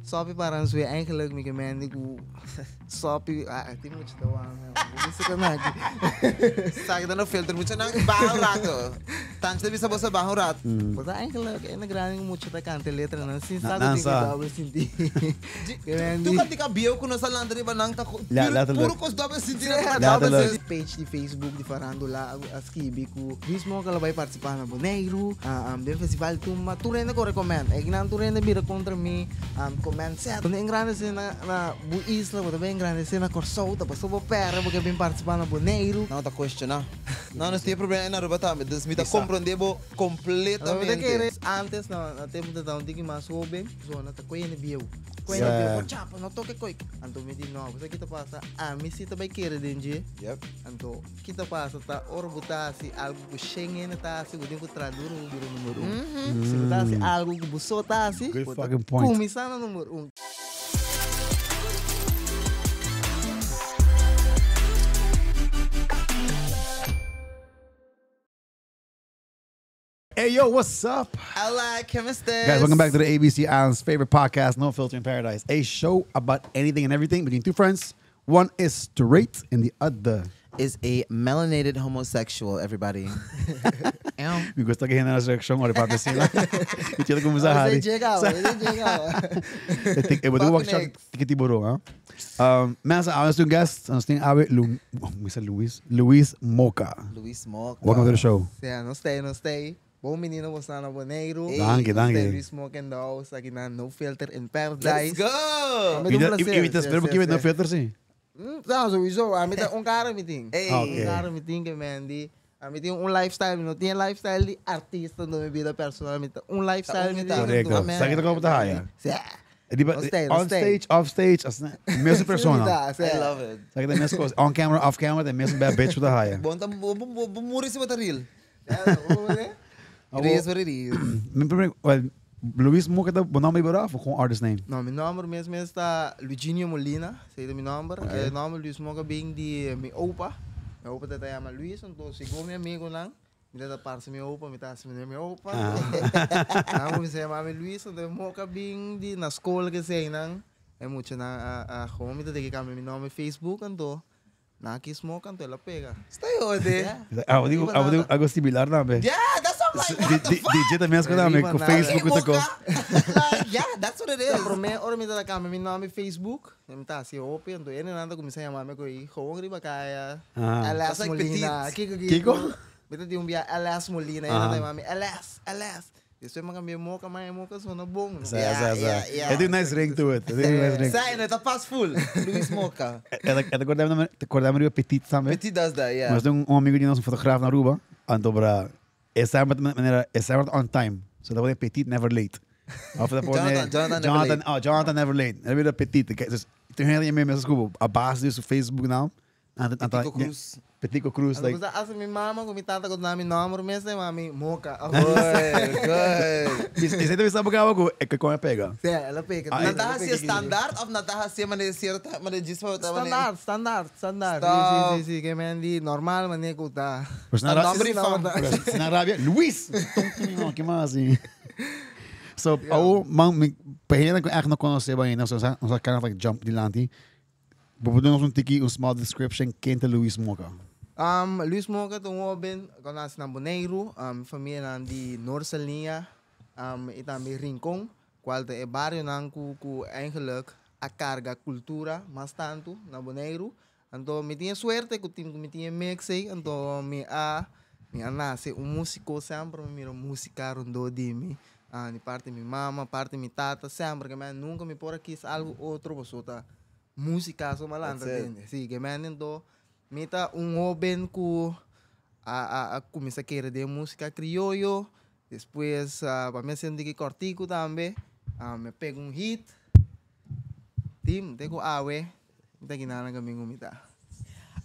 Sopi para nsué eigenlijk mi ke mende ku sopi ah tin mucha ta wak mi bo bisa kan aki. Saki ta no filter mucha nan baha un rato. Tanchi ta bisa boso baha un rato. Bo ta eigenlijk ene grandi ku mucha ta kanta e letranan sin sa ku Nan tin sa. dobbel sinti. Ke mende. Tur kantika bieu ku nos a lanta riba nan ta Ja, letterlijk. puro kos dobbel sinti nan ta Letterlijk. dobbel sinti. Page di Facebook di Farándula a skibi ku Luis Moca lo bai partisipá na Boneiru den festival Tumba tur hende kore comment. Einan tur hende bira kontra mi comment sèt. Bo ta engrandesé na bo isla, bo ta bai engrandesé na Kòrsou, ta pasobra bo pèrdè bo ke bin partisipá na Boneiru. Nan ta kuestioná. No, nos tin e problema na Aruba tambe, dus mi ta komprondé bo Mi ta kompletamente. kere antes na tempu ta ta un tiki mas hóben, zona ta koe hende bieu. Koe hende bieu, bo chapa, no toke koe. Anto mi di no, bo sa ki ta pasa? Ami si ta bai kere den dje. Anto ki ta pasa ta ora bo ta hasi algu ku shen hende ta hasi, bo tin ku traha duro pa bira number un. Si bo ta hasi algu ku bo so ta hasi, Good bo ta fucking point. kuminsá na number un. Hey yo, what's up? Hola, ¿cómo estás? Guys, welcome back to the ABC Island's favorite podcast, No Filter in Paradise, a show about anything and everything between two friends. One is straight and the other. Is a melanated homosexual, everybody. Ew. Mi gusta ku hende na reaccion ora papia asina. Mi tiene kuminsá Ora hari. se llega, ora se llega. E bo Fucking workshop eggs. tiki tiburon, ha? Mensen, awe un guest, nos tin awe Lu, mi sa Luis, Luis Moca. Luis Moca. Welcome to the show. Sea, nos ta, nos ta. Bon menino bo sta na Boneiru. Hey. Danki, Nos ta danki. Luis Moca in the house, aki na No Filter in Paradise. Let's go! Met un placer. I mi ta spera Sí, bo kibe sí, no sí. filter si. No, sowieso. Ami ta un cara mi tin. Hey. Ah, ok. Un cara mi tin ke men di. Ami tin un lifestyle, mi no tin e lifestyle di artista den mi bida personal. Mi ta un lifestyle mi tin. Correcto. Amen. Sa ki ta como ta haya? Sí. Riba, No stay, no on stay. stage, off stage, asina, mesun persona. Sí, mi ta, sí. I love it. Sa ki ta mes cos. On camera, off camera, ta mesun bad bitch ku ta haya. Bon ta bo bo bo muri si bo ta real. Ja, hoe is het? It is what it is. Mi primer, well, Luis Moca ta bo nomber ibera of gewoon artist name? No, mi nomber mes mes ta Luiginio Molina, esei ta mi nomber. E nomber Luis Moca bin di mi opa. Mi opa ta ta yama Luis, enton segun mi amigonan, mi ta ta parse mi opa, mi ta hasi manera mi opa. Nan cuminsa yama mi Luis, enton Moca bin di na school keseinan, e muchanan a a gewoon mi ta teke cambia mi nomber Facebook, anto Nan ki smoke anto el a pega. Sta jode. Abo digo, abo digo algo similar tambe. Yeah, that's what I'm like, what the fuck? DJ también esco tambe Riba cu nada. Facebook cu ta co. Like, yeah, that's what it is. Ta prome ora mi ta cambia mi nomber Facebook, mi ta haci hopi, anto e nan ta cuminsa yama mi cu ei gewoon riba caya, Ah. LS That's like Molina, petit. Kiko Kiko? Mi ta tin un bia LS Molina, e nan ta yama mi LS, LS. Despues mi a cambia e moka, ma e moka sona bon, no? Sa, Yeah, sa, sa. yeah, yeah. E tin un nice ring to it. E tin un nice ring. Sa, en e ta pas full. Luis Moka. E ta e ta corda mi ta corda mi riba Petit tambe. Petit does that, yeah. Nos tin un un amigo di nos, un fotograaf na Aruba. Anto bra, e semper ta manera, e semper ta on time. So ta pone Petit never late. Of ta pone Jonathan, Jonathan never Jonathan, late. oh, Jonathan never late. E bira Petit. Dus tin hende mi mes ku a base di su Facebook naam. Petico Cruz. Petico Cruz. Like, Like, asa mi mama ku mi tata ku na mi nomber mes e mami Moca. Good, good. Y esei ta bisa bo caba cu e con a pega. Sí, el a pega. Ah, Nan ta haci standaard of nan ta haci manera cierto manera djis pa ta manera. Standaard, standaard, standaard. Stop. Sí, sí, sí, ke men di normal manera ku ta. Pero si nan Ta nomber di fam. Pero si nan rabia, Luis! No, ke mas así? So, awo, man, mi, pa hende ku echt no conoce bo ainda, so, nos a kind of like jump dilanti. Bo por duna nos un tiki, un small description, ken ta Luis Moca? Luis Moca ta un hoben ku a nase na Boneiru, mi famianan di Noord-Saliña i tambe Rincon, kual ta e barionan ku ku eigenlijk a karga kultura mas tantu na Boneiru. Anto mi tin e suerte ku tin ku mi tin e mix ei, anto mi a mi a nase un músiko, semper mi mira músika rondó di mi, di parti mi mama, parti mi tata, semper ke nunka mi por a kis algu otro pasobra ta Música so malanta That's it. tende. Sí, ke men ento mi ta un hoben ku a a a kuminsá kere den músika krioyo, despues pa mi a sinti ki kòrtiku tambe, mi a pega un hit, tim te ku awe mi ta kina na kaminda ku mi ta.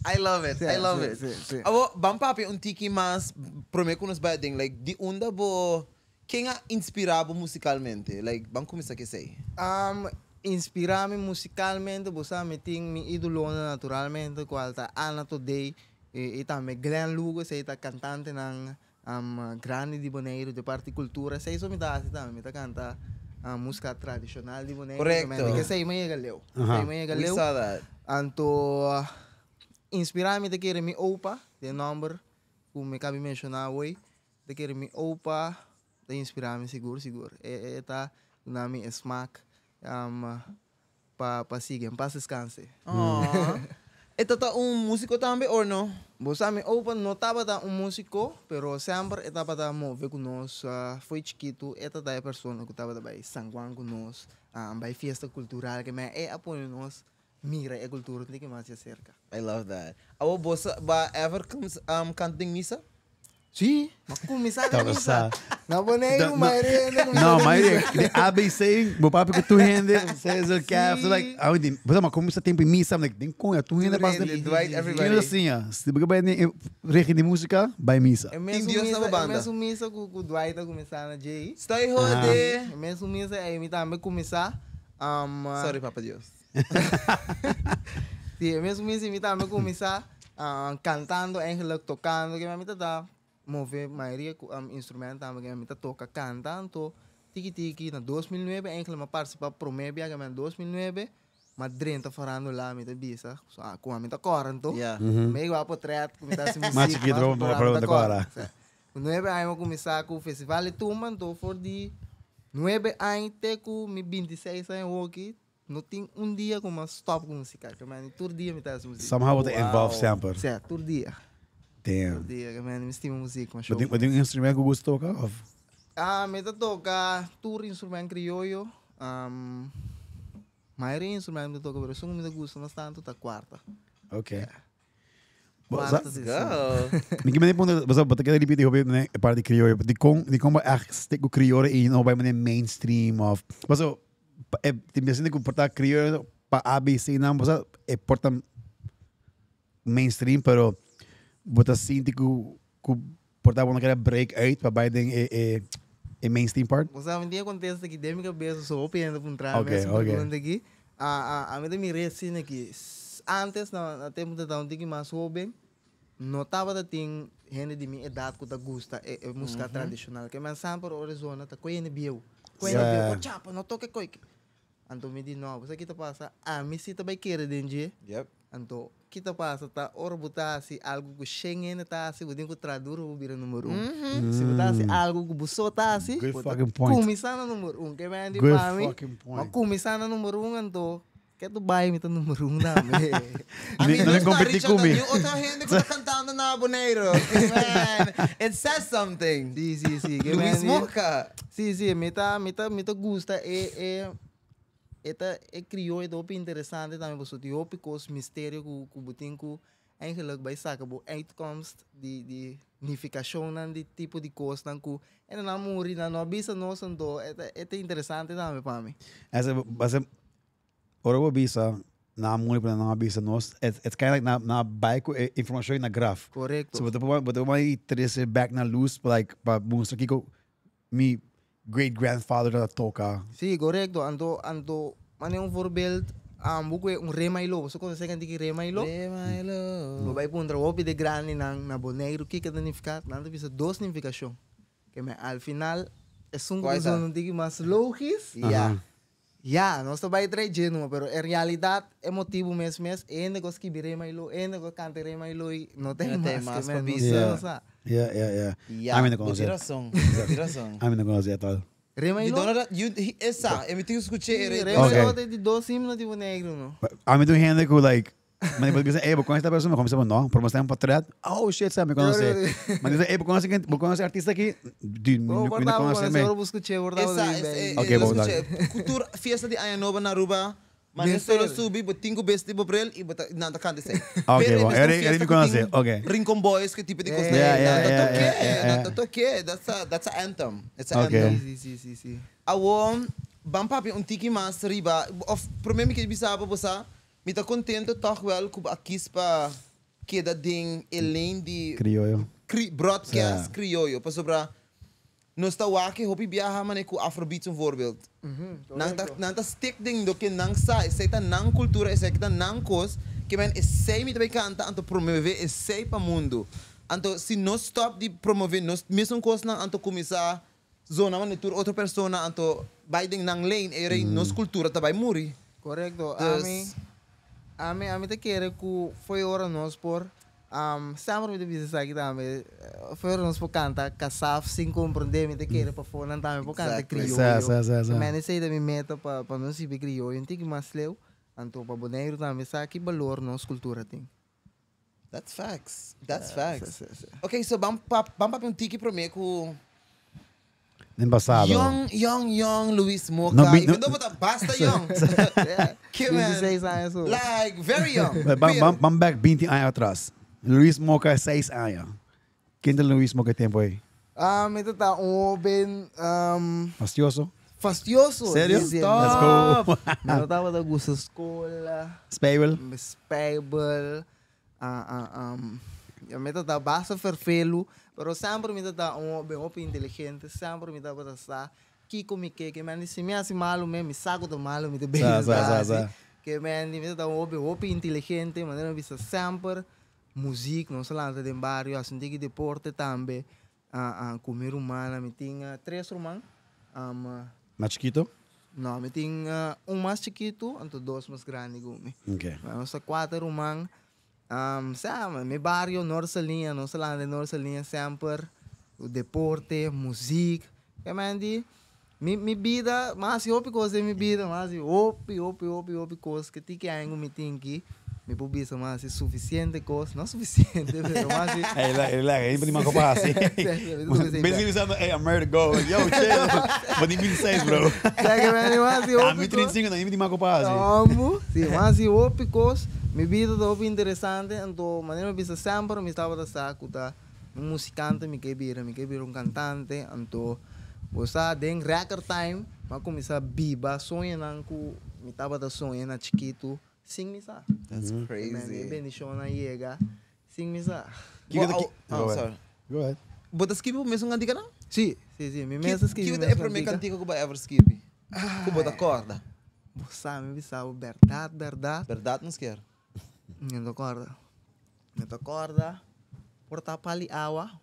I love it, I Sí, love sí, it. sí, sí. Awo, ban papia un tiki mas prome ku nos bai aden, like di unda bo Ken a inspirá bo musikalmente? Like, ban kuminsá ku esei. Inspirá mi musikalmente, bo sa mi tin mi idolonan naturalmente kual ta Ana Todey i tambe Glenn Lugo, esei ta kantantenan grandi di Boneiru di parti kultura, esei so mi ta hasi tambe, mi ta kanta Músika tradishonal di Boneiru. Korekto. Ku esei mi a yega leu. Esei mi a yega We leu. saw that. Anto inspirá mi ta kere mi opa, den nòmber ku mi kabi menshoná awor, ta kere mi opa ta inspirá mi sigur sigur. E ta duna mi e smak pa sigui. En pas deskanse. Aww. E ta un músiko tambe or no? Bo sa mi opa no tabata un músiko, pero semper e tabata move ku nos. Fo'i chikitu e ta ta e persona ku tabata bai San Juan ku nos, bai fiesta kultural ke men e a pone nos mira e kultura un tiki mas di aserka. I love that. Awor bo sa ba ever kanta den misa? Sí, ma kuminsá den Tabata misa. sa. Na Boneiru, No, mayoria hende kuminsá No, den mayoria misa. de ABC, bo papia ku tur hende, Cesar, Kev, so like, Sí. I would, bo sa, ma kuminsá tempu in misa, I'm like, den koña, tur hende pasa Hende, den, Dwight, tur everybody. hende siña. Si bo bai den regi di músika, bai misa. E mesun Dios na misa, bo e banda. mesun misa ku Dwight a kuminsá na djei. Stay hode. E mesun misa ei mi tambe kuminsá. Sorry, Papa Dios. Sí, e mesun misa mi tambe kuminsá kantando eigenlijk, tokando, ke mi ta ta move mayoria ku instrumento tambe ke mi ta toka kanta, anto tiki tiki na 2009 eigenlijk mi a partisipá promé biaha na 2009, mi a drenta farándula mi ta bisa, so ku ami ta kòrda anto, mi a igual potrèt ku mi ta hasi Mas muzik, chikitu, mas pero mi ta ta kòrda. kòrda. Ku nuebe aña mi a kuminsá ku festival di tumba, anto for di nuebe aña te ku mi 26 aña awoki, no tin un dia ku mi a stòp ku musika. Ke mende tur dia mi ta hasi musika. Somehow bo ta involved semper. Sè, tur dia. Damn. Tur dia, ke mende mi stima musika masha. Bo tin un instrument ku gusta toka of? Ah, mi ta toka tur instrument krioyo. Mayoria instrument mi ta toka, pero esun ku mi ta gusta mas tantu ta kuarta. Okay. Cuarto sí, sí. Mi ke mende punta, bo ta keda ripiti hopi e parti di krioyo, dikon dikon bo ègt stick ku krioyo i no bai mane mainstream of, paso e tin bes hende ku por ta krioyo pa ABC nan bo sa e por ta mainstream pero bo ta sinti ku ku por ta bo no keda break uit pa bai den e e e mainstream part? Bo sa mi tin e kontesta aki den mi kabesa so hopi hende puntra mi Okay, esun okay. pregunta aki. Ami ta mira asina aki. Antes na tempu ta un tiki mas hoben, no tabata tin hende di mi edat ku ta gusta e musika tradishonal. Ke men semper ora e zona ta koe hende bieu. Koe hende bieu, oh chapa, no toke koe. Anto mi di no, bo sa ki ta pasa? Ami si ta bai kere den dje. Anto, ki ta pasa ta ora bo ta hasi algu ku shen hende ta hasi, bo tin ku traha duro pa bo bira number un. Si bo ta hasi algu ku bo so ta hasi, Good bo ta fucking point. kuminsá na number un. Ke men di Good pa mi, fucking m'a point. kuminsá na number un, anto ke tu bai mi ta number un tambe. I mean, No no me está competí Richard, ku mi. ni otro hende ku ta kantando na Boneiru. Man, it says something. Sí, sí, sí. Ke Luis men di- Moca. Sí, sí, mi ta gusta e E ta e krioyo ta hopi interesante tambe pasobra tin hopi kos misterio ku ku bo tin ku eigenlijk bai saka bo uitkomst di di nifikashonnan di tipo di kosnan ku e nan a muri nan no a bisa nos anto e ta e ta interesante tambe pa mi. Ese ese ora bo bisa nan a muri pero nan no a bisa nos it's it's kinda like nan nan a bai ku e informashon na graf. Korekto. So bo ta por bo ta por trese bek na lus pa like pa mustra kiko mi great grandfather ta toca. Sí, korekto. Anto, anto, mane un voorbeeld, bo kue un Rema y Lo. Boso konosé kantiki Rema y Lo? Rema y Lo. Bo bai puntra hopi de grandinan na Boneiru kiko ta nifiká, nan ta bisa dos nifikashon. Ke men al final esun ku Kual ta ta? zona un tiki mas logis. Ya. Ya, nos ta bai trae dje numa, pero en realidat e motibu mes mes, e hende ku a skibi Rema y Lo, e hende ku a kanta Rema y Lo i no ta No ta mas mas ke pa men, nos bisa. no sa. Yeah, yeah, yeah. Ya, Ami no bo conoce. tin razon, bo tin razon. Ami no conoce tal. Rema y You Lo? don't know that, you, he, esa, e mi tin escuché Sí, e Rema y Okay. Lo ta di dos himno di Boneiru, no? Ami ta un hende ku like, mi por bisa, ey, bo conoce esta persona? Mi bisa, no, pero mi sta un portret. Oh shit, sa, mi conoce. Mi bisa, ey, bo conoce, bo conoce artista aki? Dude, mi Bo no por tabo conoce conoce, me. ora bo scuché, por tabo Esa, di es, bij. Ok, eh, bo escuché. Cultura, fiesta di Aña Nobo na Aruba, ma Mester. solo subi, bo tin ku besti bo bril y bo ta, nan ta canta esey. Ok, Pero bo, e mester eri fiesta mi ku conoce, tin ok. Rincon Boys, ku tipo di cos Yeah, na yeah, nan ta yeah, toke, yeah, yeah, nan yeah. ta toke. That's a anthem. It's a Ok. anthem. Sí, sí, sí, sí. Awor, ban papia un tiki mas riba, of prome mi ke bisa bo sa, mi ta contento toch wel ku bo a kies pa keda den e lijn di Krioyo. Cri broadcast Sa. krioyo, pasobra nos ta wak hopi biaha mane ku Afrobeats un voorbeeld. Nan ta nan ta stick den loke nan sa, esei ta nan kultura, esei ta nan kos, ke men esei mi ta bai kanta anto promove esei pa mundu. Anto si nos stop di promove nos mesun kosnan anto kuminsá. Zona mane tur otro persona anto bai den nan lane e rei nos cultura ta bai muri. Correcto. Dus. Ami ta kere cu foi ora nos por, semper mi ta bisa esaki tambe, foi ora nos por canta Kasaf sin comprende, mi ta kere pafó nan tambe por canta crioyo. Sa, sa, sa, sa. Men esey ta mi meta pa nos sibi crioyo un tiki mas leu, anto pa Boneiru tambe sa ki balor nos cultura tin. That's facts. That's facts. Si, si. Ok, so ban pap, ban papia un tiki prome ku Den pasado. Young, young, young Luis Moca. No, mi- Even no- though bo ta basta young. Yeah. Ke man. 26 aña so. Like, very young. Ban, Pero- ban, ban back 20 aña atras. Luis Moca, 6 aña. Ken ta Luis Moca e tempo ei? Ah, mi ta ta un hoben Fastioso? fastioso. Serio? Sí, sí. Let's go. Mi no tabata gusta skola. Spijbel. Spijbel. Ah, ja, mi ta ta basta vervelu, pero semper mi ta ta un hoben hopi inteligente, semper mi tabata sa kiko mi ke, ke men si mi hasi malu me, mi sa ku ta malu, mi ta bezig Sa, sa, sa, hasi. sa. Ke men mi ta ta un hoben hopi inteligente, manera mi bisa semper muziek, no solamente den bario, hasi un tiki deporte tambe, ku mi rumannan, mi tin tres ruman, Mas chikito? No, mi tin un mas chikitu, anto dos mas grandi ku mi. Ok. Ma nos ta kuater ruman. Sa, mi bario Noord Saliña, nos ta lanta den Noord Saliña semper, deporte, muziek. Ke men di, mi mi bida, mi a hasi hopi kos den mi bida, mi a hasi hopi, hopi, hopi, hopi kos ke tiki aña ku mi tin aki, Mi por bisa mas hasi suficiente cos, no suficiente, pero mas hasi. Hey, relax, relax, ei pa di pa hasi. Basically bisando, hey, I'm ready to go. Yo, chill. Bo tin 26, bro. Sa ke mi mas hasi hopi Ami 35, no, mi tin pa hasi. Amo. Si, mas hasi hopi cos. Mi bida ta hopi interesante, anto manera mi bisa semper mi tabata sa cu ta un musicante mi ke bira, mi ke bira un cantante, anto bo sa den record time mi a cuminsa biba soñonan cu mi tabata soña na chikitu. Sin mi sa. That's crazy. Man, e bendishonnan yega sin mi sa. Kiko ta ki- Oh, Go ahead. sorry. Go ahead. Bo ta skibi bo mesun kantikanan? Sí, sí, sí. Mi mes ta skibi Kiko mi ta e mes promé kantika. kantika ku bo a ever skibi? Ku bo ta kòrda? Bo sa mi bisa bo bèrdat, bèrdat. Bèrdat nos kier. Mi no ta kòrda. Mi ta kòrda por ta pali awa.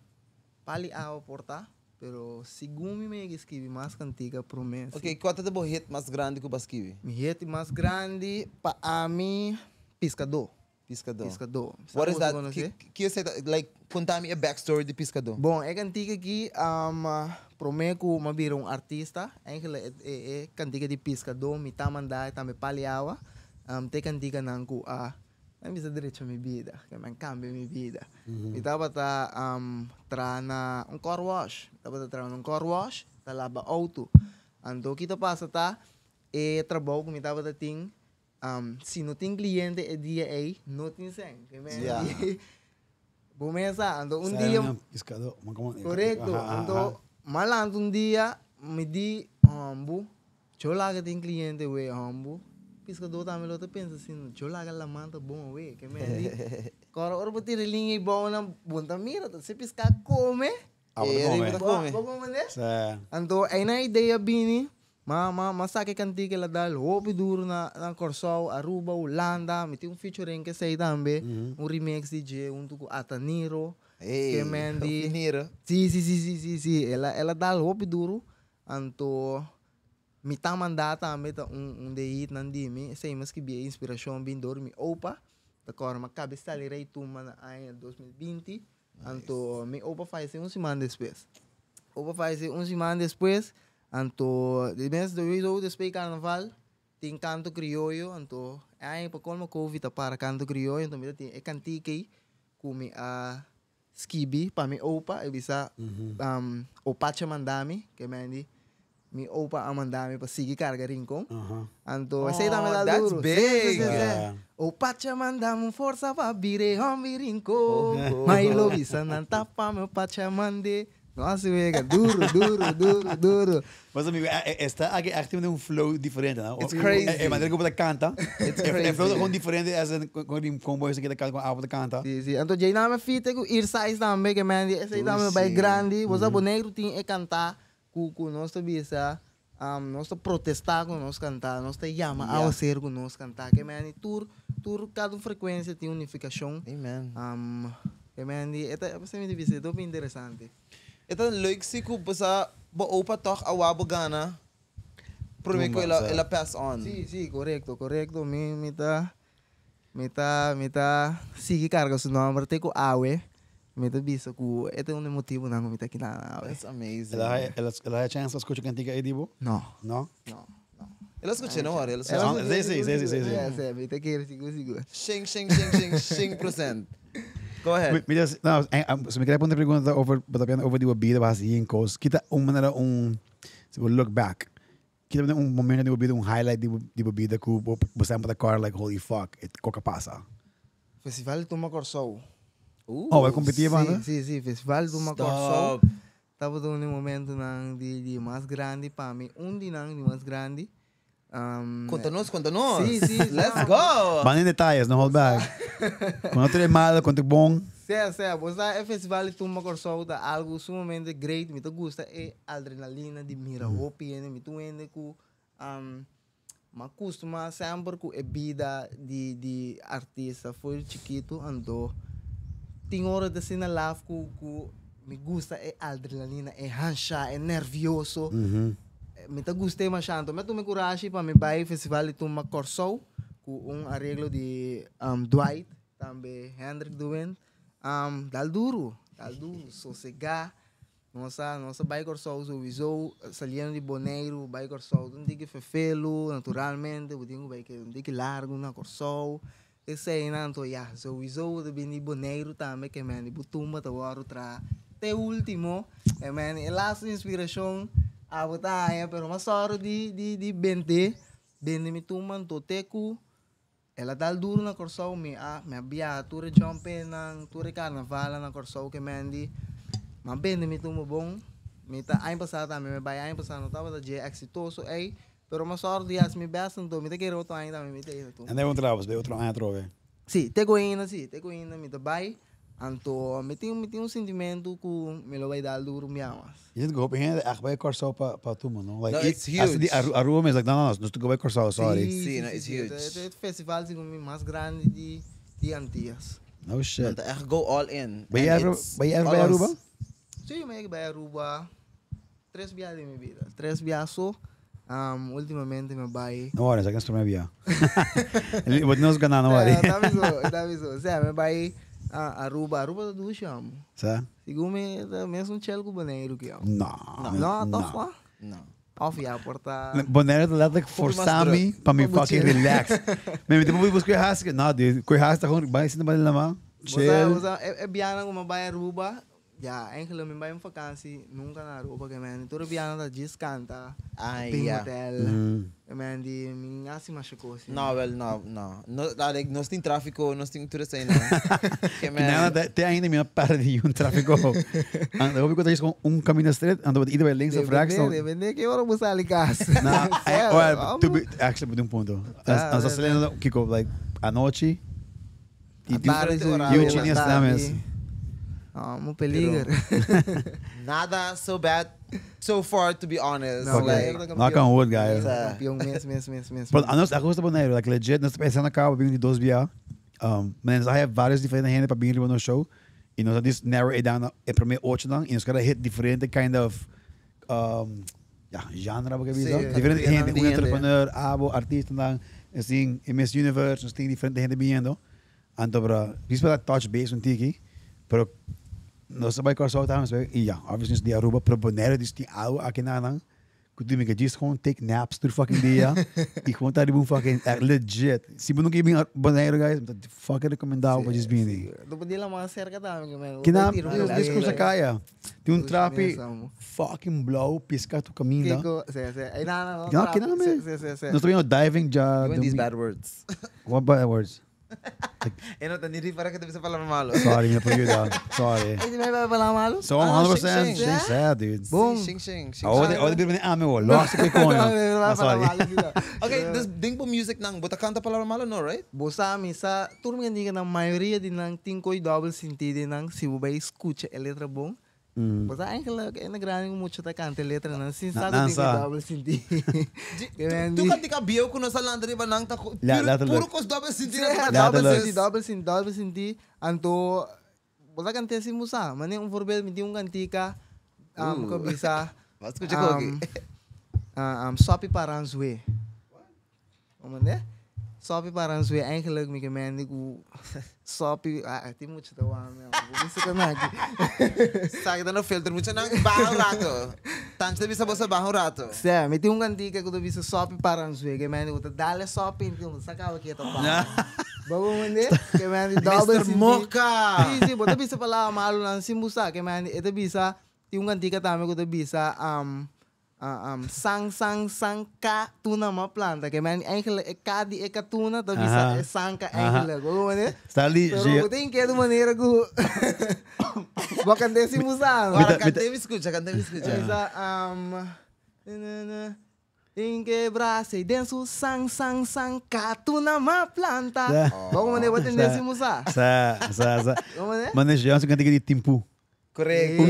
Pali awa por ta. Pero segun mi mege skibi mas kantika promé si. Ok, kua ta bo hit mas grandi ku bo a skibi? Mi hit mas grandi pa ami, Piskadó. Piskadó. Piskadó. What is Sa that? boso konosé? Ki esei ta? Like, konta mi e backstory di Piskadó. Bon, e kantika aki promé ku mi a bira un artista, eigenlijk e e kantika di Piskadó, Mi Ta Mandá i tambe Pali Awa, ta e kantikanan ku a Mi bisa drecha mi bida, ke mi a kambia mi bida. Mi tabata traha na un car wash, mi tabata traha na un car wash, ta laba auto. Anto ki ta pasa ta, e trabou ku mi tabata tin, si no tin kliente e dia ei, no tin sèn. Ke men di, bo mes sa. Anto un dia, korekto, anto mi a lanta un dia, mi di, hombu, Cho laga tin cliente we hombu. Piscador tambe lo ta pensa asina, cho laga laman ta bon we. Ke men di, kora ora bo tira linea i bou nan, bo ta mira ta si pisca come. Ah, bo ta come. Bo ta come. Bo comprende? Sa. Anto einan idea bini, ma ma ma saka e cantica el a dal hopi duro na na Corsou, Aruba, Hulanda. Mi tin un featuring kesey tambe, un remix di dje hunto cu Ataniro. Ey, Ke men di. Ataniro. Si, si, si, si, si, si. El a el a dal hopi duro. Anto mi ta manda tambe ta un un de hitnan di mi, esei mi a skibi e inspirashon bin dor mi opa, ta kòrda mi a kabe sali Rey Tumba na aña 2020, anto mi opa fayesé un siman despues. Opa fayesé un siman despues, anto di mes sowieso despues di karnaval tin kanto krioyo, anto e aña pa kolmo covid a para kanto krioyo, anto mi ta tin e kantika ei ku mi a Skibi pa mi opa e bisa Opache manda mi, ke men di mi opa a manda mi pa sigui karga Rincon. Anto esei tambe ta That's duro. big. Sí, sí, sí, sí. Opache manda mi un forsa pa bira e hombi Rincon. Ma i lo bisa nan ta pa mi Opache a mande. No hasi wega, duro, duro, duro, duro. Mas amigo, esta aki echt tin un flow diferente, no? It's crazy. E manera ku bo ta kanta. It's E crazy. flow ta gewoon diferente as in kon di kon bo esaki ta kanta, kon abo ta kanta. Si, si. Anto djei nan me fite ku Irsais tambe, ke men di esei tambe bai grandi. Bo sa Boneiru tin e kantá ku ku nos ta bisa, nos ta protestá ku nos kantá, nos ta yama awaser ku nos kantá. Ke men di tur tur kada un frekuensia tin un nifikashon. Amen. Ke men di e ta, esei mi ta bisa, e ta hopi interesante. E ta leuk si ku bo sa. Bo opa toch a wak bo gana. Prome ku Tumba, el a sa. el a pass on. Si, si, korekto, korekto. Mi, mi ta, mi ta, mi ta sigui karga su nòmber te ku awe. Mi ta bisa ku e ta un di motibunan ku mi ta kina awe. That's amazing. El a haya, el a, el a haya chance pa skucha kantika ei di bo? No. No? No, no. El a skucha no, el a El a skucha. Si, si, si, si, si, si. Si, si, mi ta kere sigur, sigur. Shing, shing, shing, shing, shing procent. Go ahead. Mi, mi just, no, so mi quería poner pregunta over, bo ta piensa over di bo bida, bo hasi yen kos. Kita un manera un, si bo look back, kita un momento di bo bida, un highlight di bo, di bo bida ku bo, bo semper ta kòrda like holy fuck, e kok a pasa. Festival Tumba Kòrsou. Oh, bo a kompetí e banda? Si, si, si. Festival Tumba Kòrsou Stop. tabata un di momentonan di di mas grandi pa mi. Un di nan di mas grandi. Konta nos, konta nos. Si, si, si. Let's go! Ban den detayes, no hold back. Konta tur e malo, konta e bon. Sea, sea. Bo sa e Festival di Tumba Kòrsou ta algu sumamente great. Mi ta gusta e adrenalina di mira hopi hende. Mi ta un hende ku M'a kustumá semper ku e bida di di artista for di chikitu, anto tin ora ta asina laf ku ku mi gusta e adrenalina, e hanshá, e nervioso. Mi ta gust'é masha. Anto mi a tuma e kurashi pa mi bai Festival di Tumba Kòrsou ku un areglo di Dwight, tambe Hendrik de Windt. Dal duru, dal duru, sosegá. Nos a nos a bai Kòrsou souwisou, saliendo di Boneiru bai Kòrsou ta un tiki fefelu, naturalmente bo tin ku bai keda un tiki largu na Kòrsou, eseinan anto ya souwisou bo ta bini di Boneiru tambe ke men di bo tumba ta wòrdu traha te ultimo, e men e lastu inspirashon abo ta haña pero mas sòru di di di bende bende mi tumba anto te ku El a dal duru na Kòrsou, mi a mi a biaha tur e jòmpenan, tur e karnavalnan na Kòrsou ke mendi. Mi a bende mi tumba bon. Mi ta aña pasá tambe mi bai, aña pasá no tabata dje eksitoso ei, pero mi a sòru di hasi mi bèst anto mi ta kere otro aña tambe mi ta ira tumba. En den un trabas bai otro aña atrobe. Sí, te ku ainda sí, te ku ainda mi ta bai. Anto mi tin mi tin un sintimentu ku mi lo bai dal duru un bia mas. Je ziet hopi hende echt bai Kòrsou pa pa tumba no. Like No, it's huge. Hasta di Aruba mes like no no nos ta bai Kòrsou sorry. Sí, no, it's huge. E ta e festival segun mi mas grandi di di Antillas. No shit. Nan ta echt go all in. Bai And ever it's bai ever bai all Aruba? ons. Sí, mi a bai Aruba tres bia den mi bida. Tres bia so. Ultimamente mi a bai. No worry, esaki nos prome bia. Bo nos gana no worry. Ta biso, ta biso. Sea, mi a bai Aruba. Aruba ta dushi amo. Sa? Segun mi ta mesun chel ku Boneiru ki amo. No. No, toch wa? No. Of ya por ta. Boneiru ta letterlijk forsa mi pa mi fucking relax. Mi mi ta busca koe haas. No dude, koe haas ta gewoon bai sinta bai lama. Chill. Bo sa, e bianan ku mi a bai Aruba, Ya, eigenlijk mi bai un vakantie nunca na Aruba ke men tur e bianan ta djis kanta Ai, bin ya. hotel ke men di mi hasi masha kos. No, wel, no, no. No, like, nos tin tráfico, nos tin tur esei nan. Ke men. Nada, te, te ainda mi no para di un tráfico. Ando, hopi ku ta djis kon un camino straight, ando ieder bij links of rechts. Depende, depende ke ora bo sali kas. Na, Sero, well, amo. to be, actually, di un punto. Ah, As, as sí, saliendo, Kiko, like, anochi, y A tarde diferente su horario. Yo chini hasta mes. No, mo peligro. Nada so bad so far, to be honest. No, like, Bonaire ta Knock on wood, guys. Sa- Campeón mes, mes, mes, mes. But anos, ako gusta Bonaire, like legit, nos pensando acá, bin di dos bia. Maar I have varios diferente hende pa bin riba nos show. Y nos a dis narrow it down e prome ocho dan. Y nos kada hit diferente kind of ja, genre, bo ke bisa. Sí, Diferente hende, di un hende. entrepreneur, abo, artista dan. Asina, e Miss Universe, nos tin diferente hende biniendo. Anto, pero, dis pa touch base un tiki. Pero, nos a bai Kòrsou tambe, y ja, obviously nos di Aruba, pero Bonaire dis tin algo aki na nan. Ku tu mi ke just gewoon take naps tur fucking dia. y gewoon ta riba un fucking, legit. Si bo nunca bin Bonaire, guys, mi ta fucking recomendabo pa just bini. Tu por di la mas cerca tambe, ke men. Ki na, Tira un dis relay. cruza kaya. Tin un Dushi trapi mes, amo. fucking blauw, pisca tu caminda. Kiko, sí, sí. Ay, no, no, no. No, ki na me. Sí, sí, sí. Nos ta bini diving ja. You and these bad words. What bad words? E no ta ni ripara ku ta bisa palabra malo. Sorry, mi no por yuda. Sorry. Ay, di mi bai palabra malo? So Ah, 100% shing, shing. shing sad, dude. Boom. Shing, shing, shing, Awor shing. awor di bini ame wo. Lost ke coño. Ah, sorry. Okay, dus ding po music nang bo ta kanta palabra malo no, right? Bo sa mi sa tur mi diga na mayoria di nan tin koi dobbel sentido nan si bo bai skucha e letra bon. Bo sa eigenlijk e na grandi ku mucha ta kanta e letra nan sin sa ku Nan tin sa. koi dobbel sentido. Ke men Tu di- kantika bieu ku nos a lanta riba nan ta ku Ja, puro letterlijk. puro kos dobbel sentido Sí, nan dobbel Letterlijk. sentido, dobbel sentido, dobbel sentido. Anto bo ta kant'é sin bo sa. Manera un voorbeeld mi tin un kantika ku a bisa. Mas escucha koki. Sopi Paranzwe. Como ne? Sopi Paranzwe eigenlijk mi ke mende ku sopi ah tin mucha ta wak mi amo. Bo bisa ta naki. Sa ki ta no filter mucha nan baha un rato. Tanchi ta bisa boso baha un rato. Sè, mi tin un kantika ku ta bisa sopi Paranzwe ke mende ku ta dale sopi inti bo sa kaba ke ta para. Bo comprende? Ke mende double Mister sinti. Moka! Si, si, bo ta bisa palabra malu nan sin bo sa. Ke mende e ta bisa tin un kantika tambe ku ta bisa Sang sang sang ka tuna ma planta ke men eigenlijk e ka di e katuna ta bisa e sanka eigenlijk bo comprende? Sta li Pero bo tin ke di manera ku bo kant'é sin bo sa no. Ora kant'é mi skucha kant'é mi skucha. Bisa Tin ke brasa i den su sang sang sang ka tuna ma planta bo comprende bo tend'é sin bo sa. Sa sa sa. Bo comprende? Mane Jean su kantika di timpu. Correcto.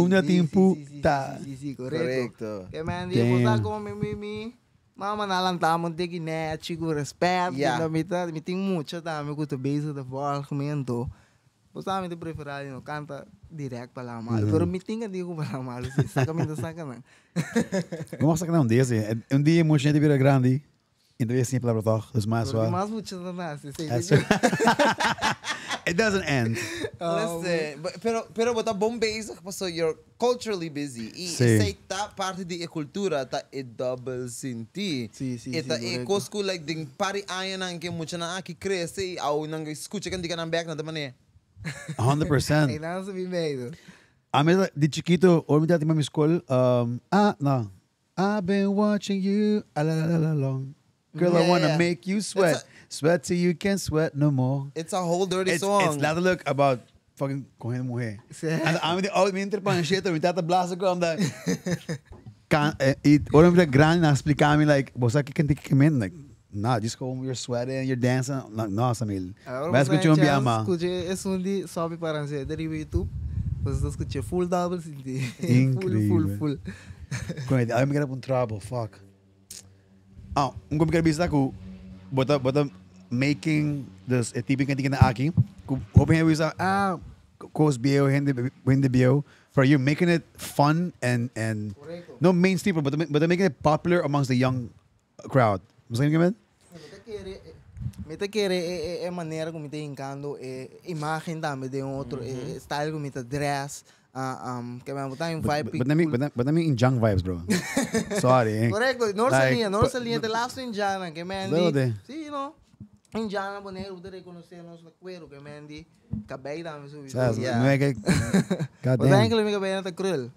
Un na timpu ta. Si, si, correcto. Ke men di bo sa como mi mi mi mama na lanta mi tiki nechi cu respet. Ya. Mi ta mi tin mucha tambe cu ta bezig ta volg mi anto bo sa mi ta prefera di no canta direct palabra malo pero mi tin cantica cu palabra malo si saca mi ta saca nan. Bo mag saca nan un dia si. Un dia mucha gente bira grandi y ta siña palabra toch dus mas Porque wa. mas mucha ta nace esey That's It doesn't end. Listen, pero pero bo ta bon bezig paso you're culturally busy y Sí. esey ta parti di e cultura ta e double sinti. Sí, sí, E sí, ta e correcto. cos cu like den par di añanan ke muchanan aki crece y awo nan scucha canticanan bek nan ta mane. 100%. Ey nan sa bin medio. Ami di chikito ora mi ta tin pa mi skol ah no I've been watching you a la la la long. Girl, I Yeah, wanna yeah. make you sweat. It's Sweat till you can't sweat no more. It's a whole dirty It's, song. it's letterlijk about fucking cogiendo mujer. Sí. En ami di oh, mi entra pa shit, mi tata blaas ook omdat kan eh, ora mi ta grandi na explica mi like, bo sa ki ki men like, nah, just go you're sweating, you're dancing. Like, no, Samil. Agora Vai você escuchar um tem biama. Escuche es un di sobe para de riba YouTube. Você está escuchando full double sinti. Full, Incrível. full, full. Con ai mi quero un trouble, fuck. Ah, un kom quero ku bota bota making dus e type que na aki. Ku hoping he bisa ah cos bio hende hende bio for you making it fun and and Correcto. no mainstream but but they're making it popular amongst the young crowd. Mo sa men? Mi ta kere e, e, e manera como mi ta hincando e imagen tambe de un otro e, style como mi ta dress. Que me botar un But, vibe. but, but, let me, but, but let me in junk vibes, bro. Sorry. Eh. Correcto, no Like, like, no but- salía, te lazo indiana, que me Luego de- Sí, no. Indiana, boneiro, usted reconoce nos cuero, que me di cabello dame su Sabes, Yeah. no é que God O sea, damn. que mi cabello está cruel.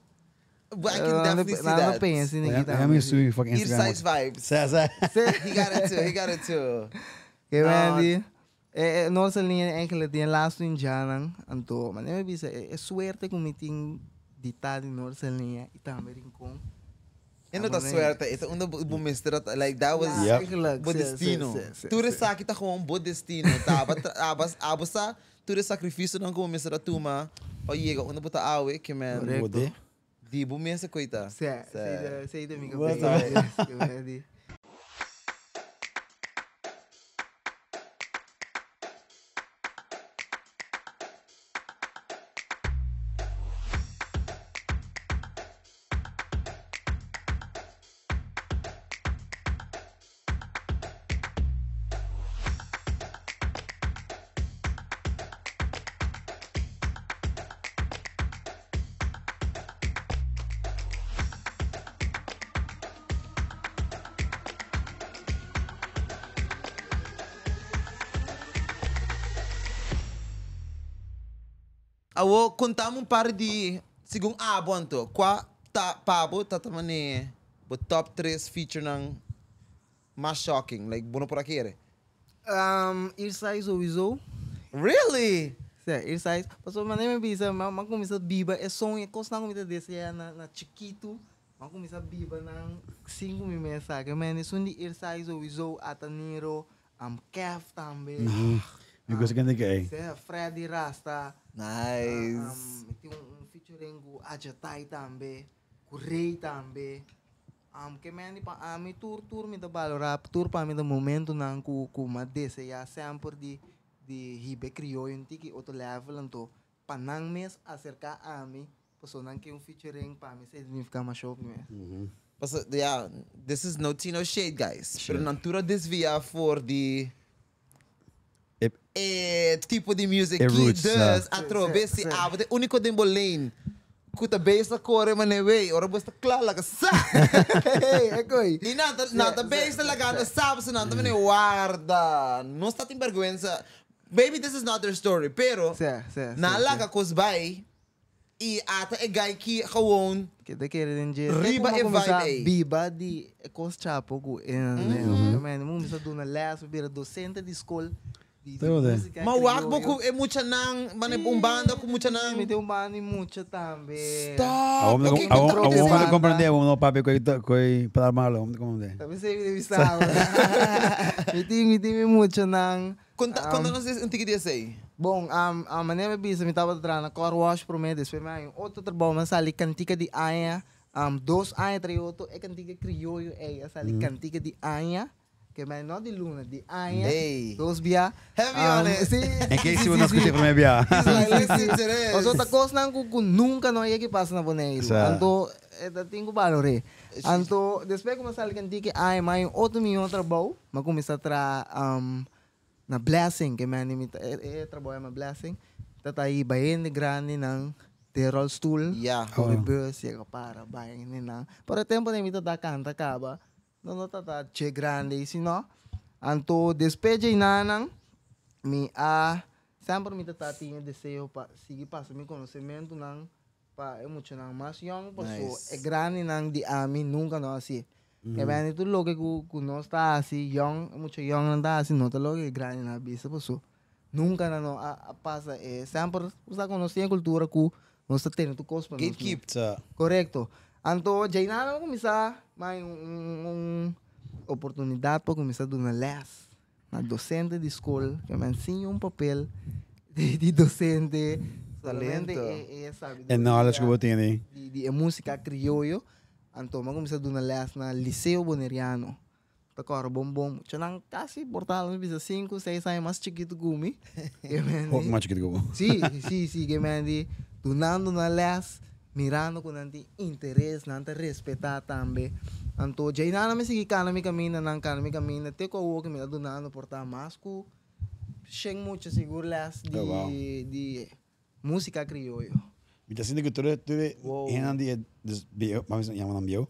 But I can definitely see No that. pensa ni Let me see fucking Ear Instagram. size vibes. Sa sa. He got it too. He got it too. Que No. me di no salía eigenlijk die laatste indiana, anto, maar nee, bisa, é suerte com mi tin ditado em Norcelinha e também Rincon. E no ta suerte. Ito un bo mister dat like that was Yep. Eigenlijk, bo sí, destino. sí, sí, Tur sí. esaki ta gewoon bo destino. Ta aba aba abo sa tur e sacrificio nan como mister tuma pa yega unda bo ta awe ke men Correcto. Bode. di bo mester coita. Sí, sí, sí, de mi What cabello. Que me di. Awo contame un par di segun abo anto qua ta pabo ta tamane bo top 3 feature nang mas shocking like bono por aquere. Irsai sowieso. Really? Sí, Irsai. Passou, mas nem me bisa, mas mas começa biba, é sonho, é coisa não começa desse é na na chiquito. Mas começa biba na 5 mil mensagens, man, isso de Irsai sowieso, Ataniro, Kev também. Me gusta que que Sí, Freddy Rasta. Nice. Tem um featuring com Ajatai também, com Rei também. Que man, pa ami tour tour mi da balorap, tour pa mi da momento nang ku ku madese ya sempre di di hibe criollo un tiki outro level anto panang mes acercar a mi Paso nan ke un featuring pa mi significa mas hopi mes. Paso, yeah, this is no tea no shade, guys. Pero nan tur a desvia for di e tipo di music E ki roots, dus ja. atrobe si Si, si. abo ta e unico den bo lane cu ta bezig ta core mane wey ora bo sta cla laga sa. Hey, ekoi. Y nan ta nan ta bezig ta lagando sa pasobra nan ta mane warda nos ta tin berguensa maybe this is not their story pero Si, si, si, nan si. laga cos bay Y ata e guy ki gewoon Ke ta kere den dje. Riba Te e kuma vibe kuminsá ei. biba di e kos chapo ku e nan. Mi kuminsá duna les, mi bira dosente di skol di Te wou de. músika Ma wak bo krioyo. ku e muchanan, mane un banda ku muchanan. Mi tin un banda di mucha tambe. Stop! Awor mi ta Oké, awor kontrol awor mi ta banda. comprende, awor no papia koe koe palabra malo, awor mi ta comprende. Ta pensei mi debe sa. Mi tin mi muchanan. Konta konta nos un tiki di esei. Bon, a manera mi bisa mi tabata traha na car wash prome, despues mi haña un otro trabou, mi a sali kantika di aña, 2 aña tras otro, e kantika krioyo ei a sali kantika di aña, ke mi no di luna, di aña, Hey. dos bia. Heavy on it. Si, In case you no skucha promé bia. He's like, listen to this. Pasobra ta kosnan ku nunka no a yega pasa na Boneiru. Sa. Anto, e ta tin ku balor'é. Anto, despues ku mi a sali kantika aña, mi haña un otro mihó trabou, mi a kuminsá traha na Blessing, ke mi mi e trabou yama Blessing. Ta aí bai hende grandi nan de rolstoel. Kore bus, yega para, bai hende nan. Pero e tempu mi ta kanta kaba. No no ta che grandi, sino. Anto, despues di nan, mi a semper mi ta tin deseo pa sigui pasa mi konosementu nan pa e muchanan mas young, paso Nice. e grandi nan di ami nunka no hasi. Ke ben tur loke ku nos ta hasi young, mucha young nan ta hasi, no ta loke e grandi nan a bisa, paso nunka nan no a pasa e semper usa ku nos tin kultura ku nos ta tene tur kos pa nos. Gatekeep. Sa. Korekto. Anto, djei nan a kuminsá mai un oportunidat pa kuminsá duna les. Na dosente di skol, ku mi a siña un papel di dosente. Solamente Talento. e sabi E knowledge ku bo tin. di e músika krioyo. Anto, mi a kuminsá duna les na Liceo Boneriano. Ta kòrda bon bon. Muchanan kasi por ta bisa 5, 6 aña mas chikitu ku mi. Hopi mas chikitu ku bo. Si, ke men di dunando na les, mirando ku nan tin interes, nan ta respetá tambe. Anto, djei nan mi sigui kana mi kaminda, nan kana mi kaminda, te ku awor ku mi ta dunando por ta mas ku 100 mucha sigur les di, Oh, wow. di músika krioyo. Mi ta sinti ku tur hendenan di dus bieu, mas yama nan bieu.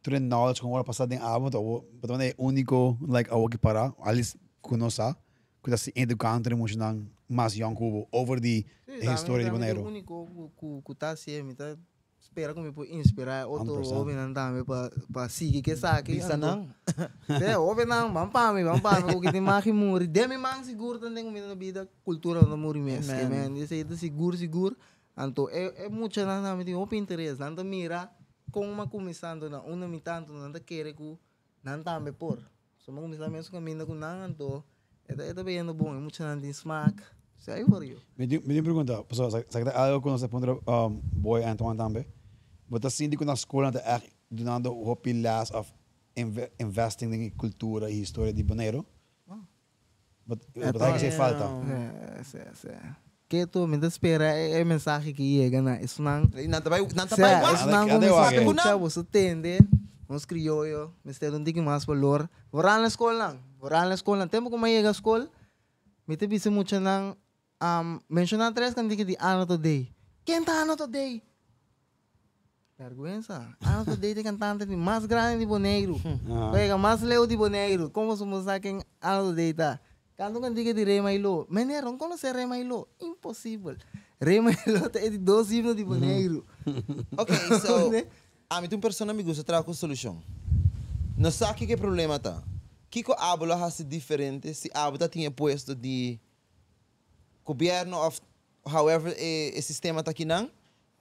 Tur e knowledge ku a pasa den abo, ta abo, pa e úniko like abo ki para, at least ku nos sa, ku ta si edukando e muchanan mas young ku bo over di Si, historia di tambe Boneiru. E úniko ku ta hasi, mi ta spera ku mi por inspirá otro 100%. hóbennan tambe pa sigui ku esaki. Bisa nan. Si, hóbennan, ban pa mi, ku tin mag muri. Den mi man sigur tambe ku mi na bida kultura no muri mes. Ke Amen. men, esei ta sigur sigur. Anto, e muchanan tambe tin hopi interes. Nan ta mira kon m'a kuminsando na unda mi tantu nan ta kere ku nan tambe por. So m'a kuminsá mes kaminda ku nan anto e ta bayendo bon, e muchanan tin smaak. So ei for you. Mi tin pregunta, so, sa ta algo ku nos a puntra Boy Antoine tambe. Bo ta sinti ku na skol nan ta echt dunando hopi les of investing den kultura i historia di Boneiru? But bo ta falta. Si. Ketu, mi ta spera e mensahe ku yega na esnan. Nan ta bai, nan ta Si, bai wak. esnan Ade kuminsá wak, eh. skucha, bo tende, nos krioyo, mester un tiki mas balor. Vooral na skol nan, vooral na skol nan. Tempu ku mi a yega skol, mi ta bisa muchanan, menshoná tres kantika di Ana Thodé. Ken ta Ana Thodé? Vergüenza. Ana Thodé ta kantante di mas grandi di Boneiru. Pega mas leu di Boneiru. Kon bo sa ken Ana Thodé ta? Kanta un kantika di Rei Mailo. Meneer, no konosé Rei Mailo. Imposibel. Rei Mailo ta e di dos himno di Boneiru. Ok, so, ami ta un persona mi gusta traha ku solushon. No sa kiko e problema ta. Kiko abo lo hasi diferente si abo ta tin puesto di gobièrnu of however e sistema ta akinan,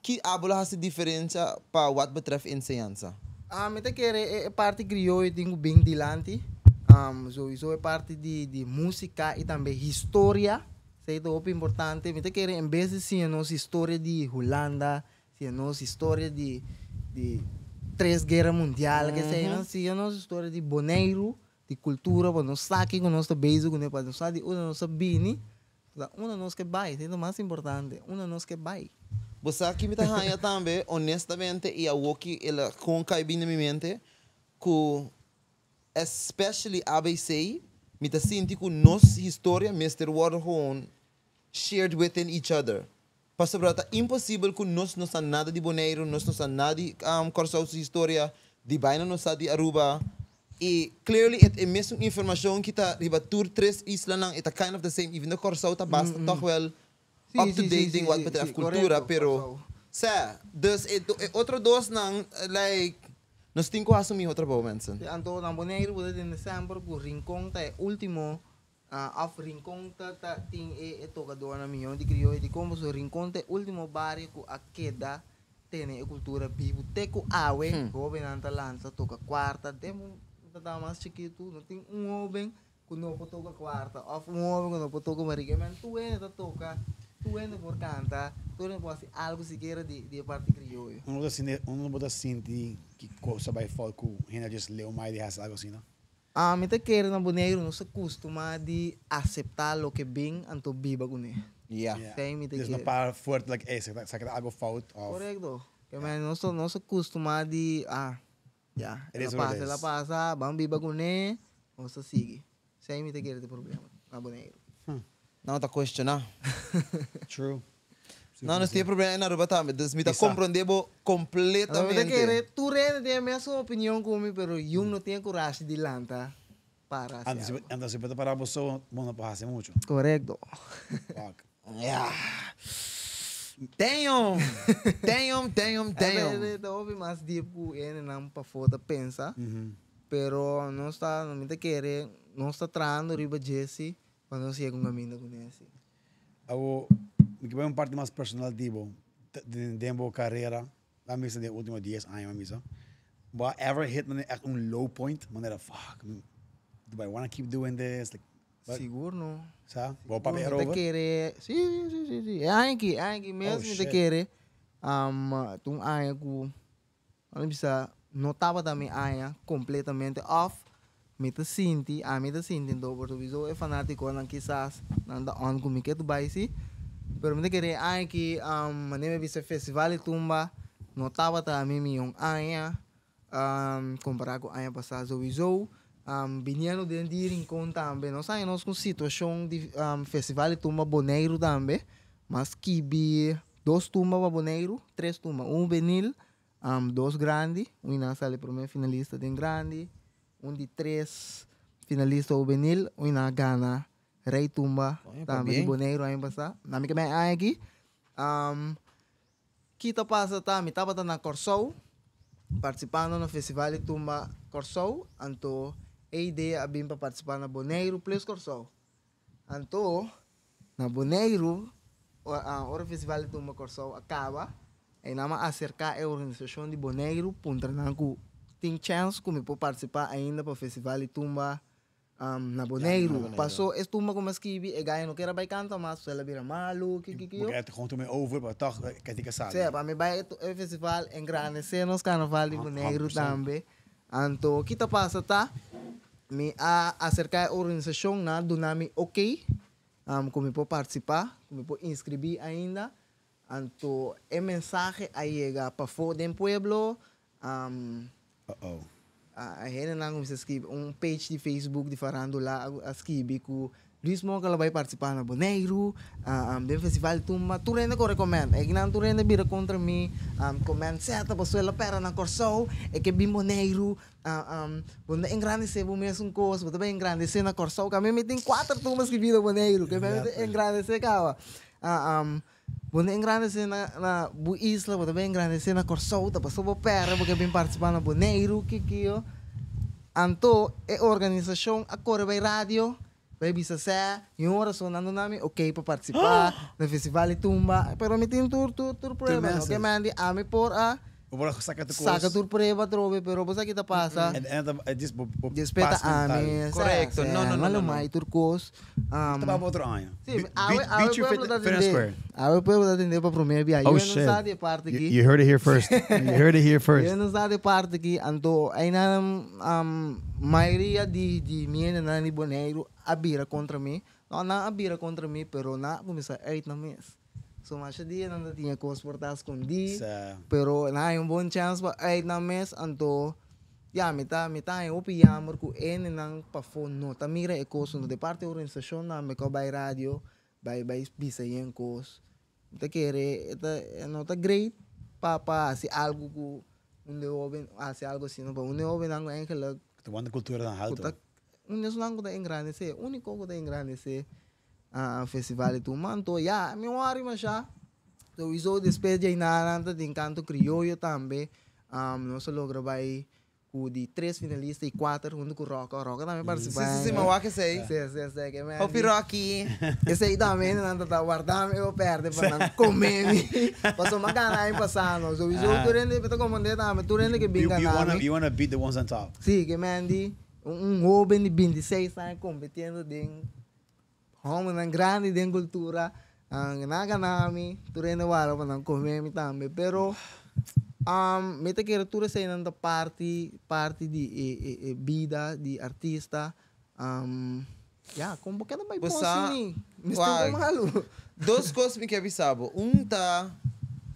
ki abo lo hasi diferensia pa wat betreft enseñansa? Ah, mi ta kere e parti krioyo tin ku bin dilanti. Sowieso e parti di músika i tambe historia. Esei ta hopi importante. Mi ta kere en bes di siña nos historia di Hulanda, siña nos historia di tres guera mundial, ke sei, no? Siña nos historia di Boneiru, di kultura, pa nos sa kiko nos ta bezig kuné, pa nos sa di unda nos a bini, unda nos ke bai, esei ta mas importante, unda nos ke bai. Bo sa ki mi ta haña tambe, honestamente, i awoki el a kon kai bin na mi mente, ku especially ABC, mi ta sinti ku nos historia mester wòrdu gewoon shared within each other. Pasobra ta imposibel ku nos no sa nada di Boneiru, nos no sa nada di Kòrsou su historia, di baina no sa di Aruba. I clearly e e mesun informashon ki ta riba tur tres islanan, e ta kind of the same, even though Kòrsou ta basta tòg wèl up to date den wat betreft cultura, pero sa, dus e e otro dosnan like nos tin cu haci un miho trabou, mensen. Sí, anto na Boneiru bo ta tende semper cu Rincon ta e ultimo of Rincon ta ta tin e e tocadornan miho di crioyo dicon pasobra Rincon ta e ultimo bario cu a keda tene e cultura bibu te cu awe hobennan ta lansa toca cuarta tempo mi ta mas chikitu no tin un hoben Ku no por toka kuarta òf un hoben ku no por toka mariga men tur hende ta toka, tur hende por kanta, tur hende por hasi algu sikiera di di e parti krioyo. Uno ta sinti uno no por ta sinti ki kos a bai fout ku hende a djis leu mai di hasi algu asina? Mi ta kere na Boneiru nos a kustumá di aseptá loke bin anto biba kuné. Ya. Esei mi ta Dus no kere. para fuerte like ey sa keda algu fout òf. Korekto. Ke men nos nos a kustumá di ah Ya, It el is a what pasa, it el a is. pasa, ban biba kuné, nos ta sigui. Esei mi ta kere ta e problema na Boneiru. Nan ta cuestiona. True. No, nos tin e problema na Aruba tambe, dus mi ta Bisa. comprende bo Mi ta completamente. kere tur hende tin e mesun opinion ku mi, pero yun no tin e kurashi di lanta para hasi Anto si algo. anto si bo ta para bo so, bo no por hasi mucho. Korekto. Fuck. Ya. Damn! Damn, damn, damn. E ta hopi mas diep ku hendenan pafó ta pensa. Pero nos ta, mi ta kere nos ta trahando riba dje si pa nos yega un kaminda ku nesi. Awo, mi ke bai un parti mas personal di bo, den bo karera, a misa den ultimo dies aña a misa, bo a ever hit manera echt un low point, manera fuck, do I wanna keep doing this, like, Sigur no. Sa? Bo papia Mi ta erover? kere, si, si, si, si. E aña aki, e aña aki mes Oh, mi ta shit. kere, ta un aña ku, mi bisa, no tabata mi aña kompletamente òf mi ta sinti, ami ta sinti anto por sowieso e fanatikonan kisas nan ta on ku mi ke bai si, pero mi ta kere e aña aki, manera mi a bisa festival di tumba no tabata mi mion aña, Kompará ku aña pasá souiso biniendo den di Rincon tambe nos haña nos ku situashon di festival di tumba Boneiru tambe mas skibi dos tumba pa Boneiru tres tumba un hubenil dos grandi un nan sali prome finalista den grandi un di tres finalista hubenil un nan a gana rei tumba tambe di Boneiru aña pasá nan mi ke bai aña aki. Ki ta pasa ta mi tabata na Kòrsou partisipando na festival di tumba Kòrsou anto e idea a bin pa partisipá na Boneiru plus Kòrsou anto na Boneiru ora festival di tumba Kòrsou a kaba einan a aserká e organisashon di Boneiru puntra nan ku tin chèns ku mi por partisipá ainda pa festival di tumba Na Boneiru. Paso e tumba ku mi a skibi e gaya no kier a bai kanta mas, el a bira malu, ki ki ki. Bo keda gewoon tuma e over, pa tòg ke tin ke sabi. Sea, pa mi bai e festival engrandecer nos karnaval di Boneiru tambe. Anto ki ta pasa ta, mi a aserká e organisashon, nan a duna mi ok, ku mi por partisipá, ku mi por inskribí ainda. Anto e mensahe a yega pafó den pueblo, Uh-oh. A hendenan cuminsa skibi un page di Facebook di farandula a skibi cu Luis Moca lo bay participa na Boneiru den festival di tumba tur hende core comment e kinan tur hende bira contra mi comment seta pasobra el a pera na Corsou e ke bin Boneiru bo no ta engrandece bo mesun cos bo ta bay engrandece na Corsou cambia mi tin cuater tumba skibi na Boneiru ke mi ta engrandece caba. Bo no engrandesé na na bo isla, bo ta bin engrandesé na Kòrsou, ta pasobra bo pèrdè bo ke bin partisipá na Boneiru, kikio. Anto e organisashon a kore bai radio, bai bisa sè, mi ora so nan duna mi okey pa partisipá na festival di tumba, pero mi tin tur tur tur prueba, no ke menti ami por a Bo por a saka tur kos. Saka tur prueba atrobe, pero bo sa ki ta pasa. En en ta e djis bo bo Djis pas ta mental. ami, Correcto. sa, No, no, no, sa, no, no. mai tur kos. Ta pa otro aña. Sí, Be- awe, beat- awe beat you pueblo ta fair and atendé. square. Awe pueblo ta atendé pa promé bia. Oh Yo no shit. sa di e parti You, aki. you heard it here first. You heard it here first. Yo no sa di e parti aki. Anto einan mayoria di di mi hendenan di Boneiru a bira kontra mi. No, nan a bira kontra mi, pero nan a kuminsá uit nan mes. So masha dia nan ta tin e kos por ta skondí, Sa. pero nan haña un bon chèns pa uit nan mes, anto ya mi ta mi ta haña hopi yammer ku hendenan pafó no ta mira e kos, anto di parti organisashon tambe ku a bai radio bai bai bisa yen kos. Mi ta kere e ta e no ta great pa pa hasi algu ku un de hoben hasi algu asina, pa un de hobennan ku eigenlijk Ku ta wanta kultura nan ku haltu. ta un esunnan ku ta engrandesé, úniko ku ta engrandesé festival di Tuma. Anto ya, mi wòri masha. Souiso despues djei nan ta tin kanto krioyo tambe. Nos a logra bai ku di tres finalista i kuater huntu ku Rocco. Rocco tambe partisipá. Si, si, si, mi a wak esei. Si, si, si. Ke men Hopi di Rocky. Esei tambe nan ta ta warda mi o pèrdè pa nan kome mi. Pasobra mi a gana aña pasá no. Souiso tur hende mi ta komprendé tambe tur hende ke bin gana mi. You wanna beat the ones on top. Si, ke men di un hoben di 26 aña kompetiendo den Hòmbernan grandi den kultura nan a gana mi, tur hende wara pa nan kome mi tambe, pero mi ta kere tur eseinan ta parti parti di e e bida di artista, ya kon bo keda bai Bo pon sa, asini? Mi sta un wak, poko malu. dos kos mi ke bisa bo, un ta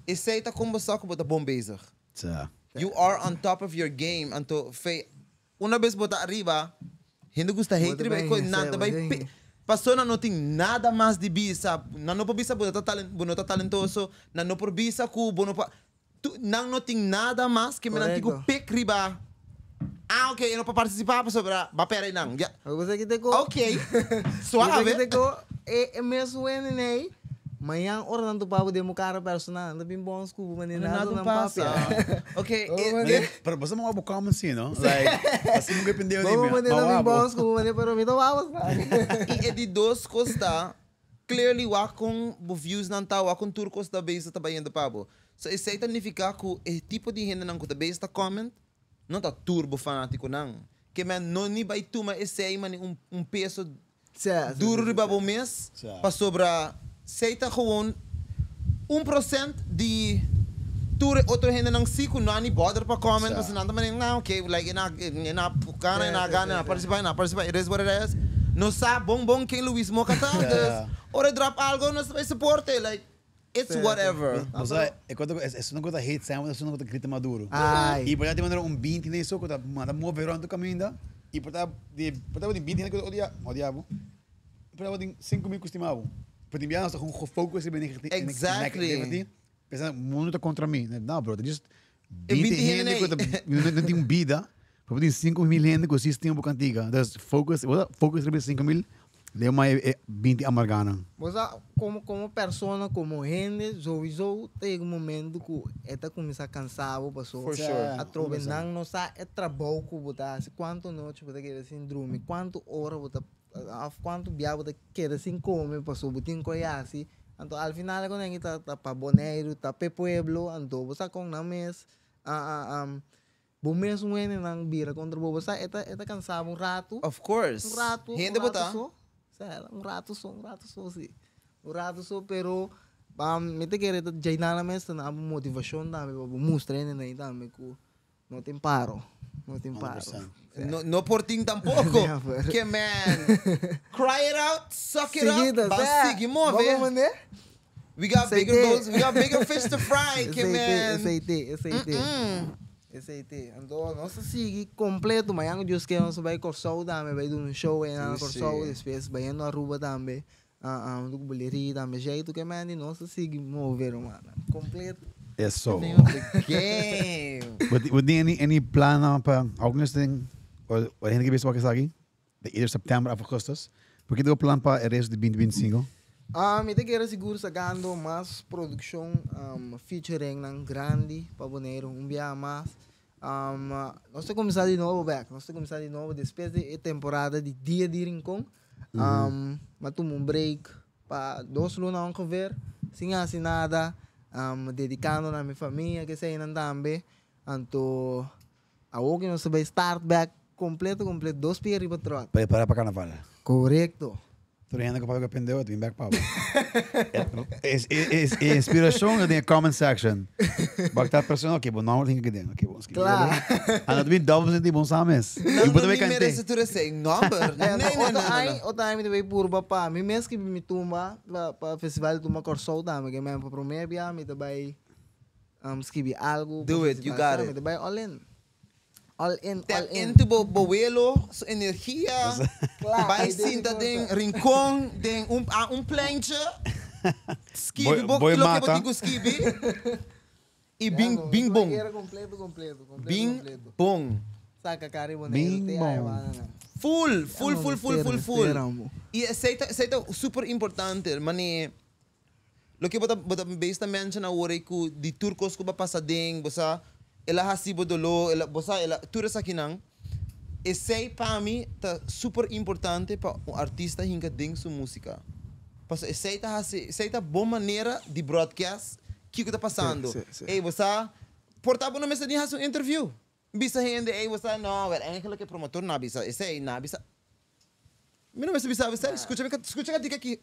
esei ta kon bo sa ku bo ta bon bezig. Sa. You are on top of your game, anto fe Una bes bo ta ariba, hende gusta hate riba e koe, nan ta bai pe, paso nan no tin nada mas di bisa, nan no por bisa bo ta talen, bo no ta talentoso, nan no por bisa ku bo no por, tu, nan no tin nada mas ke nan tin ku pek riba, ah ok e no por partisipá pasobra ba pèrdè nan, ya, ok, suave. E mesun hende nei Mañan ora nan topa bo den bo kara personal, nan ta bin bon sku bo manera Nada nan pasa. papia. Ok, Bo e, manera- e, Pero boso mama bo common si, no? Like, así mo que pendejo Bo di mi. manera Mama bin bo. bon sku bo manera, pero mi ta wou sa. I e di dos kos ta, clearly wak kon bo views nan ta, wak kon tur kos ta bezig ta bayendo pa bo. So esei ta nifiká ku e tipo di hendenan ku ta bezig ta comment, no ta tur bo fanátikonan. Ke men no ni bai tuma esei mane un un peso Duro riba bo mes pasobra sey ta gewoon 1% di tur e otro hendenan si cu no a ni bother pa comment pasobra nan ta manera nah ok like e na e na gana e na gana e na participa e na participa it is what it is nos sa bon bon ken Luis Moca ta dus ora e drop algo nos ta bay suporte like it's whatever. Bo sa e kota esun ku ta hate sandwich esun ku ta grita maduro. Ai. I por ta tin manera un 20 den eso ku ta manda move rond tur kaminda i por ta di por ta tin 20 hende ku ta odia odia bo. Por ta tin 5000 ku stima bo. Pero tin biaha nos ta gewoon gefocus riba negativity. Pensa mundu ta kontra mi. No bro, ta just E 20 20 hende hende ku ta ei. no tin bida. Pero tin 5000 hende ku si stima bo kantiga. Dus focus, bo ta focus riba e 5000, leu mas e 20 amarganan. Bo sa, komo komo persona, komo hende, souiso ta yega un momento ku e ta kuminsá kansa bo paso For sure. atrobe nan no sa e trabou ku bo ta hasi, kuantu nochi bo ta keda sin drumi, kuantu ora bo ta òf kuantu bia bo ta keda sin kome paso bo tin ku hasi. Anto al final ku nan ta ta pa Boneiru, ta p'e pueblo, anto bo sa kon nan mes Bo mes un hendenan bira kontra bo, bo sa e ta e ta kansa bo un ratu. Of course. Un ratu, un Hende bo ratu ta. so. Sa, un ratu so, un ratu so si. Un ratu so, pero mi ta kere ta djei nada mes ta na bo motivashon tambe pa bo mustra hendenan ei tambe ku no tin paro, no tin paro. 100%. Sa. No, no por tin tampoco. Never. Ke man, cry it out, suck it up, Sigui ta, ban sa. sigui Bo move. comprende? We got Esei bigger te. goals, we got bigger fish to fry, ke Esei te, man. esei te, esei te. Esei te. Anto nos ta sigui completo. Mañan ku Dios ke nos ta bai Kòrsou tambe, bai duna un show einan na Kòrsou, despues bayendo Aruba tambe, huntu ku Buleria tambe. Jeitu ke man di nos ta sigui move rumannan, completo. Eso. Name of the game. Bo tin bo tin any any plannan pa algun nos tin o o hende ke bisa wak esaki? Di either september of augustus. Por ki ta bo plan pa e resto di 2025? Mi ta kere sigur sacando mas produccion featuringnan grandi pa Boneiru un biaha mas. Nos ta cuminsa di nobo bek, nos ta cuminsa di nobo despues di e temporada di Dia di Rincon. Mi a tuma un break pa dos luna ongeveer sin haci nada, dedicando na mi famia keseinan tambe. Anto Awor ku nos ta bai start back completo completo dos pia riba trot. Prepara pa carnaval. Correcto. Tur hende ku papia ku pendeu ta bin bek pa bo. Es es e inspirashon ta den e comment section. Bo ta persona ok bo nomber tin aki den ok bo skibi Kla. Anto ta bin double senti bon sa mes. Nan I bo no ta ni bai kant'é. merece tur esei nomber. Eh, Nee, nee, otro nee, nee, aña, nee. otro aña mi ta bai purba pa mi mes skibi mi tumba pa pa festival di tumba Kòrsou tambe ke men pa promé bia mi ta bai skibi algu pa Do it, you festival got sa it. mi ta bai all in. All in, all Tap in. into bo welo su energia. Kla, Bai ei den sinta si den cosa. rincon, den un a un pleintje. Skibi Boy bo boy loke bo mata. tin ku skibi. I Ya bin no, bin mi bon. kere completo, completo, completo, Bin completo. bon. Saca cara Boneiru Bin te ai bon. wana nan. Full, Ya full, no, full, full, mester, full, full. mester, amo. I esei ta esei ta super importante, mane Loke bo ta bo ta bes ta menciona awor ei cu di tur cos cu bo a pasa den, bo sa el a haci bo dolor, el a bo sa el a tur esakinan, esey pa mi ta super importante pa un artista hinca den su musica. Pasobra esey ta haci esey ta bon manera di broadcast kico ta pasando. Sí, sí, sí. Ey bo sa por ta bo no mester ni haci un interview. Bisa hende, ey bo sa no, wel eigenlijk e promotor no a bisa esey, no a bisa. Mi no mester bisa esey, scucha mi, scucha cantica aki.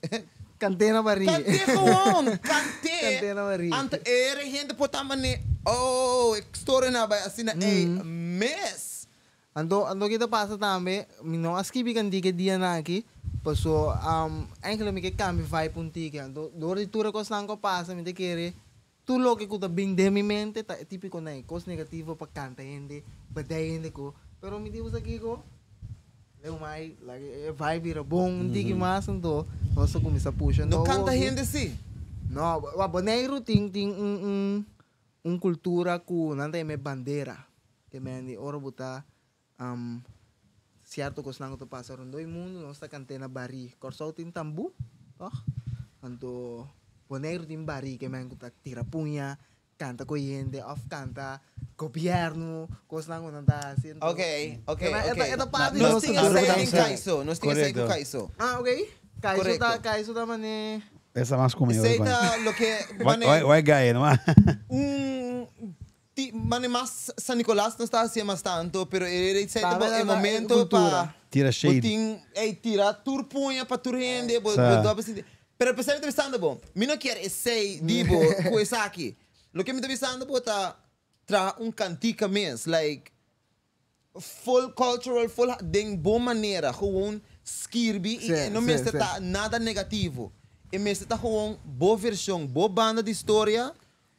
Cant'é na barí. Cant'é gewoon, cant'é. Cant'é na barí. Anto ere hende por ta mane, oh, e story no a bay asina, ey, mes. Anto, anto ki ta pasa tambe, mi no a skibi cantica e dianan aki, paso, eigenlijk mi ke cambia vibe un tiki, anto door di tur e cosnan cu a pasa mi ta kere Tur loke ku ta bin den mi mente ta e típiko nan, e kos negativo pa kanta hende, badai hende ku, pero mi di boso kiko, leu mai, laga e vibe bira bon un tiki mas, anto nos a kuminsá pusha. No Anto kanta awoki, hende si. no, wak Boneiru tin tin un un un kultura ku nan ta yama e bandera, ke men di ora bo ta Sierto kosnan ku ta pasa rondó e mundu nos ta kant'é na barí. Kòrsou tin tambú, tòg? Anto Boneiru tin barí ke men ku ta tira puña, kanta ku hende òf kanta gobièrnu, kosnan ku nan ta hasi. Anto Ok, ok, e ok. ta e ta parti di Nos nos tin kultura. esei den Kaiso, nos tin esei ku Kaiso. Ah, ok. Kaiso ta Korekto. Kaiso ta manera. Esa mas ku mi. Esei ta loke Wai manera wai gai, no? un Ti mane mas San Nicolas nos ta hacié mas tanto, pero e rei ta bo e momento pa Tira bo shade. tin ey tira tur puña pa tur hende, bo Sa. bo bo sinti. Pero pesar mi ta bisando bo, mi no kier esey di bo cu esaki. Loke mi ta bisando bo ta traha un cantica mes, like full cultural, full den bon manera, gewoon skirbi y e no mester ta nada negativo. E mester ta gewoon bo version, bo banda di storia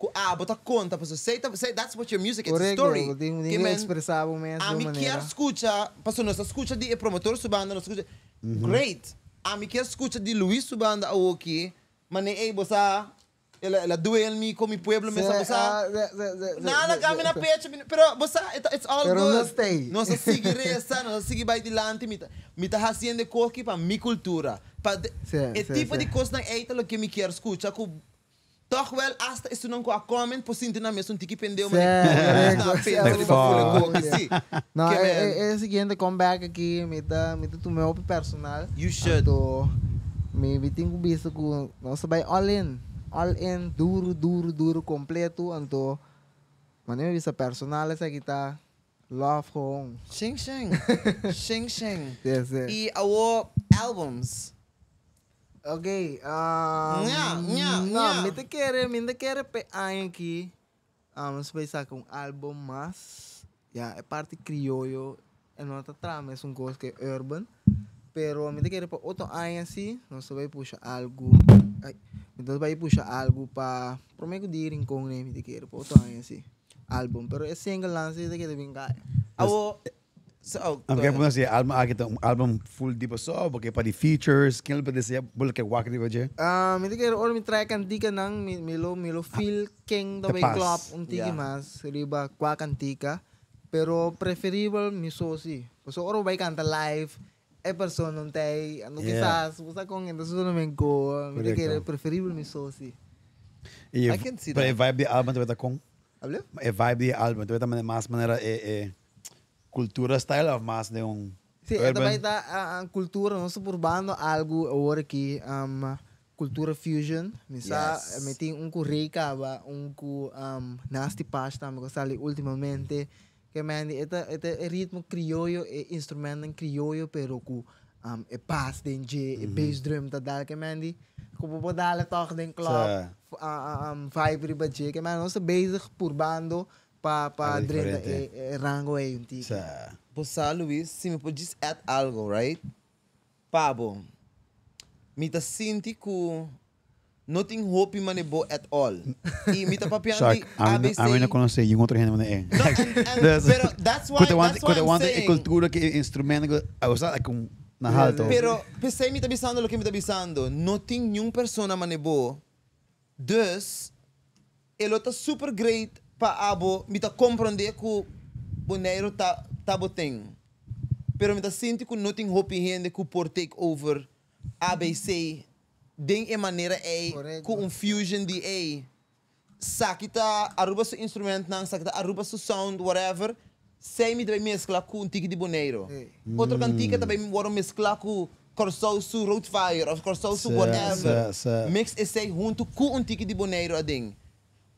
cu abo ta conta, pasobra esey ta, esey, that's what your music is, a story. Correcto, bo tin Ke cu men, expresa bo mes di un ami manera. kier scucha, pasobra nos ta scucha di e promotor su banda, nos ta scucha, great, ami kier scucha di Luis su banda awoki, mane ey bo sa, El a, el a duel mi con mi pueblo mes a bo sa. Nada cambia na pecho, pero bo sa, it's all Pero good. nos ta ei. Nos a sigui reza, nos a sigui bai dilanti, mi ta, mi ta haciendo e cos aki pa mi cultura. Pa de, e tipo di cosnan ei ta loke mi kier scucha cu toch wel hasta esunnan cu a comment por sinti nan mes un tiki pendeu manera cu nan a pensa riba full e cos aki, si. No, Ke e, men. e, e siguiente comeback aki mi ta, mi ta tuma hopi personal. You should. Anto mi, mi tin cu bisa cu Nos ta bai all in, all in, duru, duru, duru, completo, anto manera mi bisa personal esaki ta love gewoon. Sheng sheng, sheng sheng. Sí, sí. Y awo albums. Ok, Nya, nya, no, nya. mi ta kere, mi ta kere p'e aña aki nos bai saca un album mas, ya e parti crioyo e no ta traha mesun cos ke urban. Pero mi ta kere pa otro aña si nos ta bai pusha algu ay mi ta bai pusha algu pa prome ku di Rincon nei mi ta kere pa otro aña si album pero e single nan si ta keda bin kaya. Awo so oh Am go ke ahead. pone si album aki ta un album full di boso of ke pa di features ken lo por desea bo lo ke wak riba dje? Mi ta kere ora mi trae kantikanan mi mi lo mi lo feel ken ta Te bai pas. klòp un tiki Yeah. mas riba kua kantika. Pero preferibel mi so si. Pasobra ora bo bai canta live, e persona no ta ey, no kisas bo sa con enta su men go. Mi ta kere preferibel mi so si. Y I can see pero e that. vibe di album tabata con? Habla? E vibe di e album tabata manera mas manera e e cultura style of mas den un Si, e ta urban? bai ta cultura, nos ta purbando algo awor aki. Cultura Fusion, mi sa mi tin un cu Rey caba, un cu Nasty Pash tambe cu a sali ultimamente. Ke mende e ta e ta e ritmo crioyo, e instrumentnan crioyo pero cu E bass den dje, e bass drum ta dal ke men di ku bo por dal tòg den club, vibe riba dje. Ke men nos ta bezig purbando pa pa drenta e rango ei un tiki. Bo sa Luis, si mi por djis add algo, right? Pa bo, mi ta sinti ku no tin hopi mane bo at all. I mi ta papiando di ABC. Ami no konosé ningun otro hende mane e. No, and, pero that's why, that's why I'm saying. E kultura ku e instrumento ku a like un na halto. Pero p'esei mi ta bisando loke mi ta bisando. No tin niun persona mane bo. Dus e lo ta super great pa abo, mi ta komprondé ku Boneiru ta ta bo ten. Pero mi ta sinti ku no tin hopi hende ku por take over ABC den e manera ei ku un fusion di ei saki ta Aruba su instrumentnan, saki ta Aruba su sound, whatever, sei mi ta bai meskla ku un tiki di Boneiru. Otro kantika ta bai wòrdu meskla ku Kòrsou su Roadfire òf Kòrsou su whatever. Mix esei huntu ku un tiki di Boneiru aden.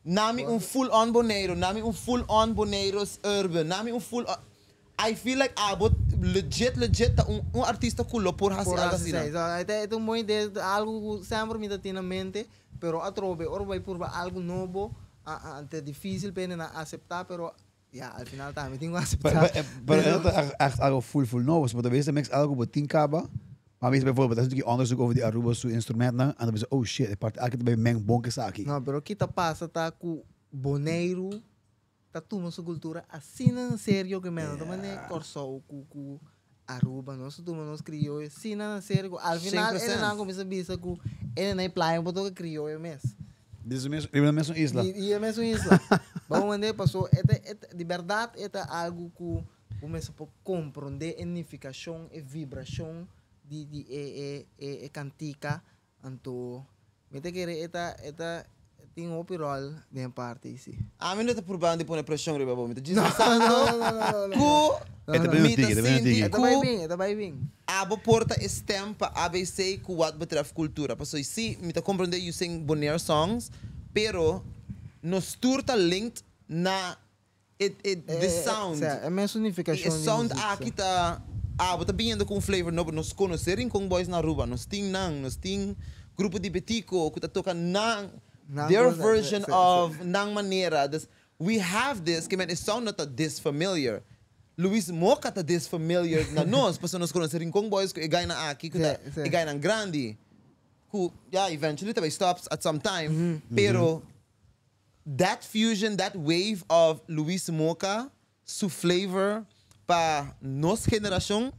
Nami un full on Boneiru, nami un full on Boneiru's urban, nami un full on. I feel like abo legit legit ta un un artista cu lo por haci Por algo haci asina. esei. So, e ta e ta un bon idea, ta algo cu semper mi ta tin na mente, pero atrobe ora bo bay purba algo nobo a a ta dificil pa hende nan acepta, pero ya al final tambe tin cu acepta. Pero e no ta echt algo full full nobo, so bo ta bisa mix algo cu bo tin caba, ma mi bisa bijvoorbeeld bo ta haci onderzoek over di Aruba su instrumentnan, anto bo bisa oh shit e parti aki ta bay meng bon cu esaki. No, pero ki ta pasa ta cu Boneiru ta tuma su cultura asina na serio cu men no ta mane Corsou cu cu Aruba nos ta tuma nos crioyo asina na serio cu al final 100%. enenan cuminsa bisa cu enenan e playa por toca crioyo mes. Di su mes riba e mesun isla. Di e mesun isla. Bo a wende paso e ta e ta di berdad e ta algo cu bo mester por compronde e nificacion e vibracion di di e e e e cantica. Anto mi ta kere e ta e ta tin hopi rol den e parti ei si. Ami no ta purbando di pone presion riba bo, mi ta djis pensando ku E ta mi bini ta un tiki, e ta bini un sinti tiki. E ta bai ku bin, e ta bai bin. abo por ta e stem pa ABC ku wat betreft kultura. Pasobra si, mi ta komprende you sing Bonaire songs, pero nos tur ta linked na e e the sound. E mesun I e nifikashon di sound muzik, aki ta abo ta biniendo ku un flavor nobo. Nos konosé Rincon Boys na Aruba, nos tin nan, nos tin grupo di Betico ku ta toka nan, Nan their cosa, version sí, sí. of nan manera. Dus we have this, ke men e sound no ta this familiar. Luis Moca ta this familiar na nos, pasobra nos konosé Rincon Boys ku e gainan aki ku ta Sí, sí. e gainan grandi ku ya eventually ta bai stop at some time, pero That fusion, that wave of Luis Moca su flavor pa nos generacion,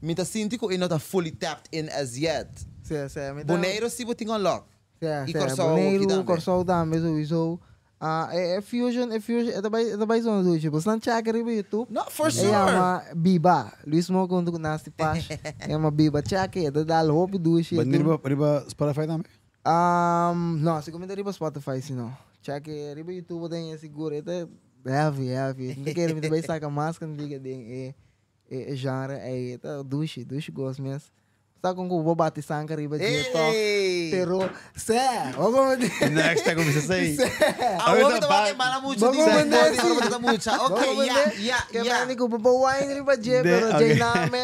mi ta sinti cu e no ta fully tapped in as yet. Sí, sí, mi ta. Boneiro si bo tin unlock. Sí, Y sí, Corsou awoki Boneiru, tambe. Corsou tambe sowieso. Ah, e, e fusion, e fusion, e ta bai, e ta bai zona dushi. Bo snan check riba YouTube. No, for E sure. yama Biba. Luis Moca hunto cu Nasty Pash. E yama Biba. Check e, e ta dal hopi dushi. Bo tin riba riba Spotify tambe? Um, no, si comenta riba Spotify si no. Check e riba YouTube bo ta haya sigur. E ta heavy, heavy. Mi ta kere mi ta bay saca mas cantica den e e e genre ey. E ta dushi, dushi gos mes. Sa con cu bo bati sanka riba dje toch. Ey! Pero, sè, bo como Next time cuminsa sey. Sè. Awor mi ta wak e mala mucha Bo di como sè, ndesi. ora bo ta mucha. Bo Ok, como ya, ndesi. ya, Ke ya. meni cu bo por wine riba dje, De, pero ok. dje name,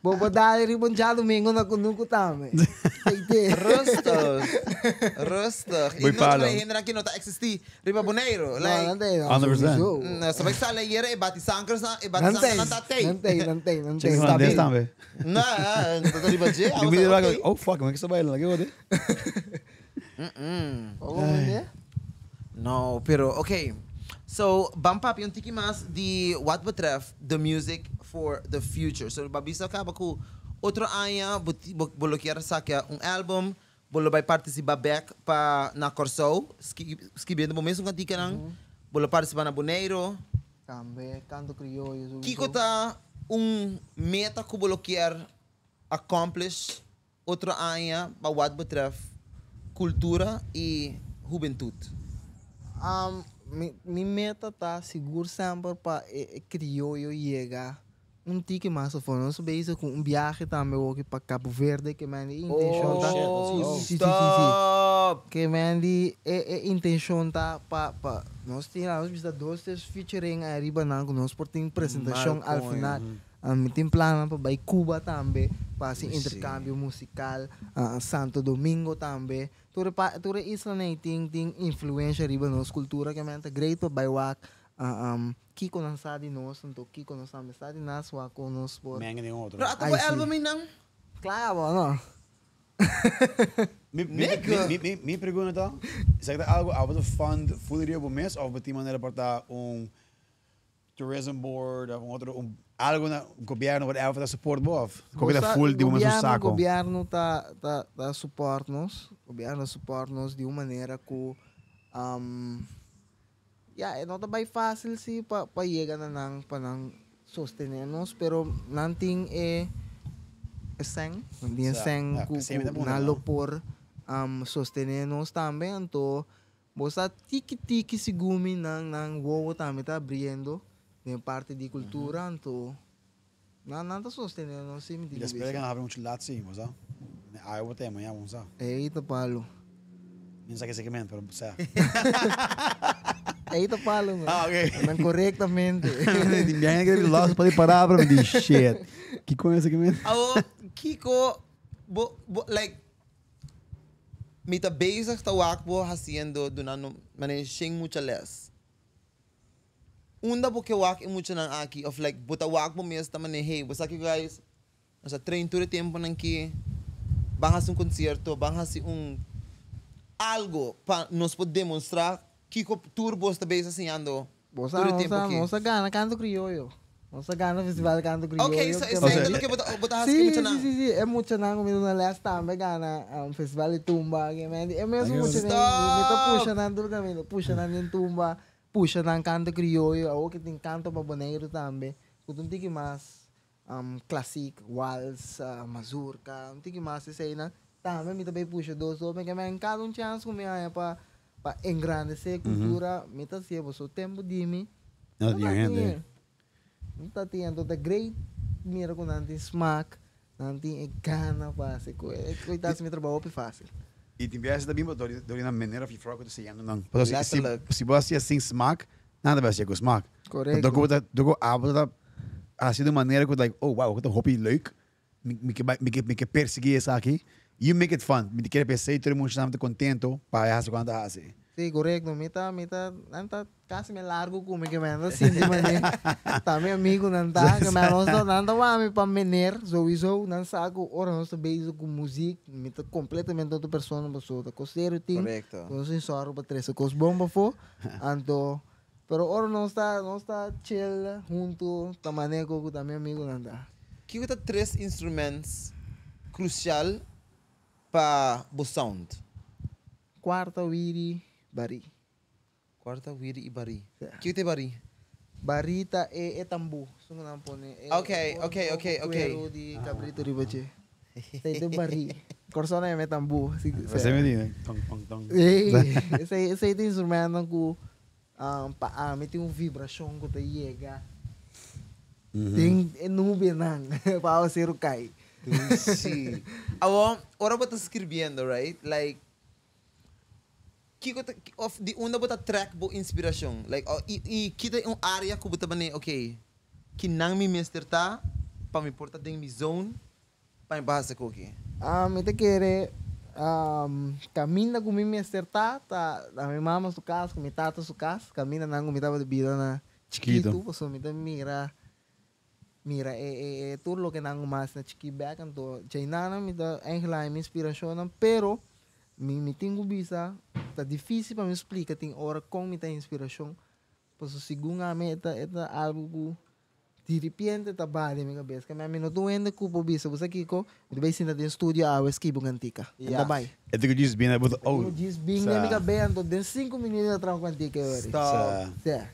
bo por dal riba un djadomingo na cunucu tambe. Rustig. Rustig. Boy I no palo. ta hende aki no ta existi riba Boneiru. No, Like, nan tei, no, 100%. sowieso. no, sa bai sali ayer e bati sankers na, e bati Nan sanker tei, nan ta tei. nan tei, nan tei, nan Check tei. holandês tambe. No, no ta riba dje. I Mi was mira like, like, okay. oh fuck, man, que está bailando? Que wat? Oh, meneer. No, pero okay. So, ban papia un tiki mas di wat betreft the music for the future. So, bo a bisa caba cu otro aña bo ti- bo, bo lo kier saca un album, bo lo bay participa back pa na Corsou, skibiendo bo mesun canticanan, bo lo participa na Boneiro. Tambe, canto criollo sowieso. Kico ta un meta cu bo lo kier accomplish otro aña pa wat betreft cultura y hubentud? Mi, mi meta ta sigur semper pa e, e crioyo yega un tiki mas afó. Nos ta bezig cu un biahe tambe hoki pa Cabo Verde, ke men di intencion ta. Oh, Sí, sí, sí, sí. stop! Ke men di e, e intencion ta pa, pa nos tin, nos bisa dos, tres featuring ariba nan cu nos por tin presentacion al Mal coño. final. Mi tin plannan pa bai Cuba tambe pa hasi intercambio musical, Santo Domingo tambe. Tur e pa tur e islanan ei tin tin influencia riba nos cultura ke men ta great pa bai wak kiko nan sa di nos anto kiko nos tambe sa di nas wak kon nos por. Menga den otro. Pero ata bo album einan? Claro no. Mi mi mi mi pregunta ta, esaki ta algo abo ta fund full riba bo mes of bo tin manera por ta un Tourism board of un otro un algo na gobierno whatever ta support bo of koke ta full di bo mes un saco? Gobierno ta ta ta support nos, gobierno ta support nos di un manera cu ya e no ta bay facil si pa pa yega na nan pa nan sostene nos pero nan tin e e sèn, nan tin e sèn cu cu nan lo por sostene nos tambe anto Bo sa tiki tiki sigun mi nan nan wowo tambe ta abriendo den parti di cultura anto nan nan ta sostene nos si mi tin cu bisa. Despues nan habri mucho lat si bo sa mi awe bo tema ya bo sa. Ey ta palo. Mi no sa ke segmento pero sa. Ey ta palo man. Ah ok. Nan corectamente. Di mi a kere los pa di palabra mi di shit. Kiko e segmento? Awo kiko bo bo like Mi ta bezig ta wak bo hasiendo dunando manera shen mucha les. Unda bo ke wak e muchanan aki of like bo ta wak bo mes ta manera hey bo sa kiko guys nos a train tur e temponan ki ban hasi un concierto ban hasi un algo pa nos por demonstra kiko tur bos ta bezig siñando Bo sa, tur e nos tempo a, aki. nos a gana Canto Criollo. Nos a gana Festival Canto Criollo. Ok, so Ke esei ta loke bo ta, bo ta hasi ku Sí, muchanan. sí, sí, sí. E muchanan ku mi duna les tambe gana um, Festival di Tumba. Ke men di, e mesun muchanan mi ta Stop! pusha nan tur kaminda. Pusha nan den tumba, pusha nan Canto Criollo. Awor ke tin Canto pa Boneiru tambe. Ku ta un tiki mas um, classic, wals, mazurka, un tiki mas eseinan. Tambe mi ta bay pusha dos hopi. Ke men kada un chance ku mi haña pa Pa engrandece cultura mi ta hacié boso tempo di mi No ta tin hende. No ta tin anto ta great mira cu nan tin smaak nan tin e gana pa haci cu e cu ta haci mi trabaho hopi facil. Y tin biaha ta bin dor di nan manera of juffrouw cu ta siñando nan. Pasobra si Letterlijk. si bo hacié sin smaak nan ta bay hacié cu smaak. Correcto. Dor cu bo ta dor cu abo ta haci di un manera cu like oh wow cu ta hopi leuk Mi ke bai, mi ke, mi ke persigui esaki. You make it fun. Mi ta kere p'esei tur e muchanan ta contento pa e hasi ku nan ta hasi. Sí, korekto. Mi ta, mi ta, nan ta kasi me largo ku mi ke men ta sinti manera ta mi amigunan ta, ke men nos ta, nan ta wak mi pa mener souiso. Nan sa ku ora nos ta bezig ku muzik, mi ta kompletamente otro persona pasobra ta kos serio tin. Korekto. Nos tin sòru pa trese kos bon pafó. Anto, pero ora nos ta, nos ta chill huntu, ta manera ku ta mi amigunan ta. Kiko ta tres instruments crucial pa bo sound? Cuarta, wiri, barí. Cuarta, wiri y barí. Ja. Kiko ta e barí? Barí ta e e tambú, esun ku nan pone e Ok, e ok, ok, ok. cuero di cabrito riba dje. Esei ta e barí. Kòrsou nan yama e tambú. Si, Esei mi di, tong tong tong. Ey, esei esei ta instrumentonan ku Pa ami tin un vibrashon ku ta yega den e nubenan pa awaseru kai. Sí. Awor, ora bo ta skirbiendo, right, like, kiko ta, of di unda bo ta trek bo inspirashon? Like, i, i ki ta un área ku bo ta manera, okay, kinan mi mester ta pa mi por ta den mi zone Pa mi pasa koki. Mi ta kere kaminda ku mi mester ta, ta na mi mama su kas ku mi tata su kas, kaminda nan ku mi tabata bira na chikitu, pasobra mi ta mira mira e e e tur loke nan ku mas na chikí bèk, anto djainana mi ta eigenlijk haña mi inspirashonnan, pero mi mi tin ku bisa ta difísil pa mi splika tin ora kon mi ta inspirashon, pasobra segun ami e ta e ta algu ku Di ripiente ta baha den mi kabes ke mi no ta un hende ku por bisa bo sa kiko, mi ta bai sinta den studio awe skibi un kantika. Mi ta bai. E tin ku djis bin bo ta oh. E tin ku djis bin den mi kabes anto den sinku minuto mi ta traha un kantika e ori. Stop. Sea.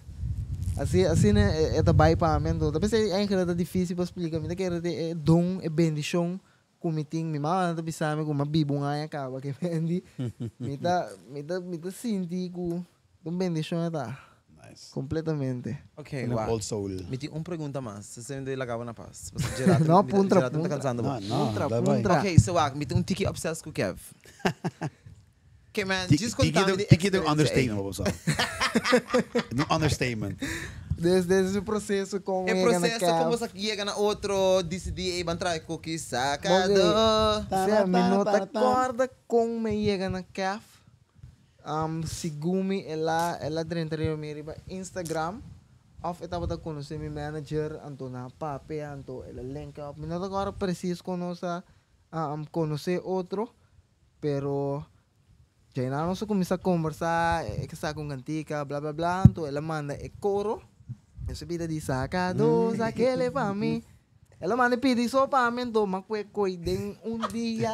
Asi asina e ta bai pa mi anto ta pensá eigenlijk ta difisil pa splika mi ta kere te e don e bendishon ku mi tin mi mama ta bisa mi ku mi a biba un aña kaba ke mendi mi ta mi ta mi ta sinti ku ta un bendishon e ta. Nice. Completamente. Ok, Una wak. old soul. Mi tin un pregunta mas. Si se mi laga bo na pas. Pasobra Gerardo, No, mi ta, puntra, Gerardo mi ta puntra. cansando bo. No, no, Puntra, da bai. puntra. Ok, so wak, mi tin un tiki obsessed cu Kev. Ke man, Tiki djis tiki contami di tiki ta un experiencia ei. understatement, bo sa. Un understatement. Desde e proceso con E yega na proceso con Kef. bo sa yega na otro, dicidi ey ban traha cookies, Ok. sacado. Sea, mi no ta corda con mi yega na Kef. Segun mi el a el a drenta riba mi riba Instagram of e tabata conoce mi manager anto nan a papia anto el a link up. Mi no ta corda precies con nos a conoce otro pero Djainan nos a kuminsá kombersá, e ke saka un kantika, bla bla bla, anto el a manda e koro, e su bida di saka dos akele pa mi. El a manda e pidi so pa mi, anto m'a kue koi den un dia,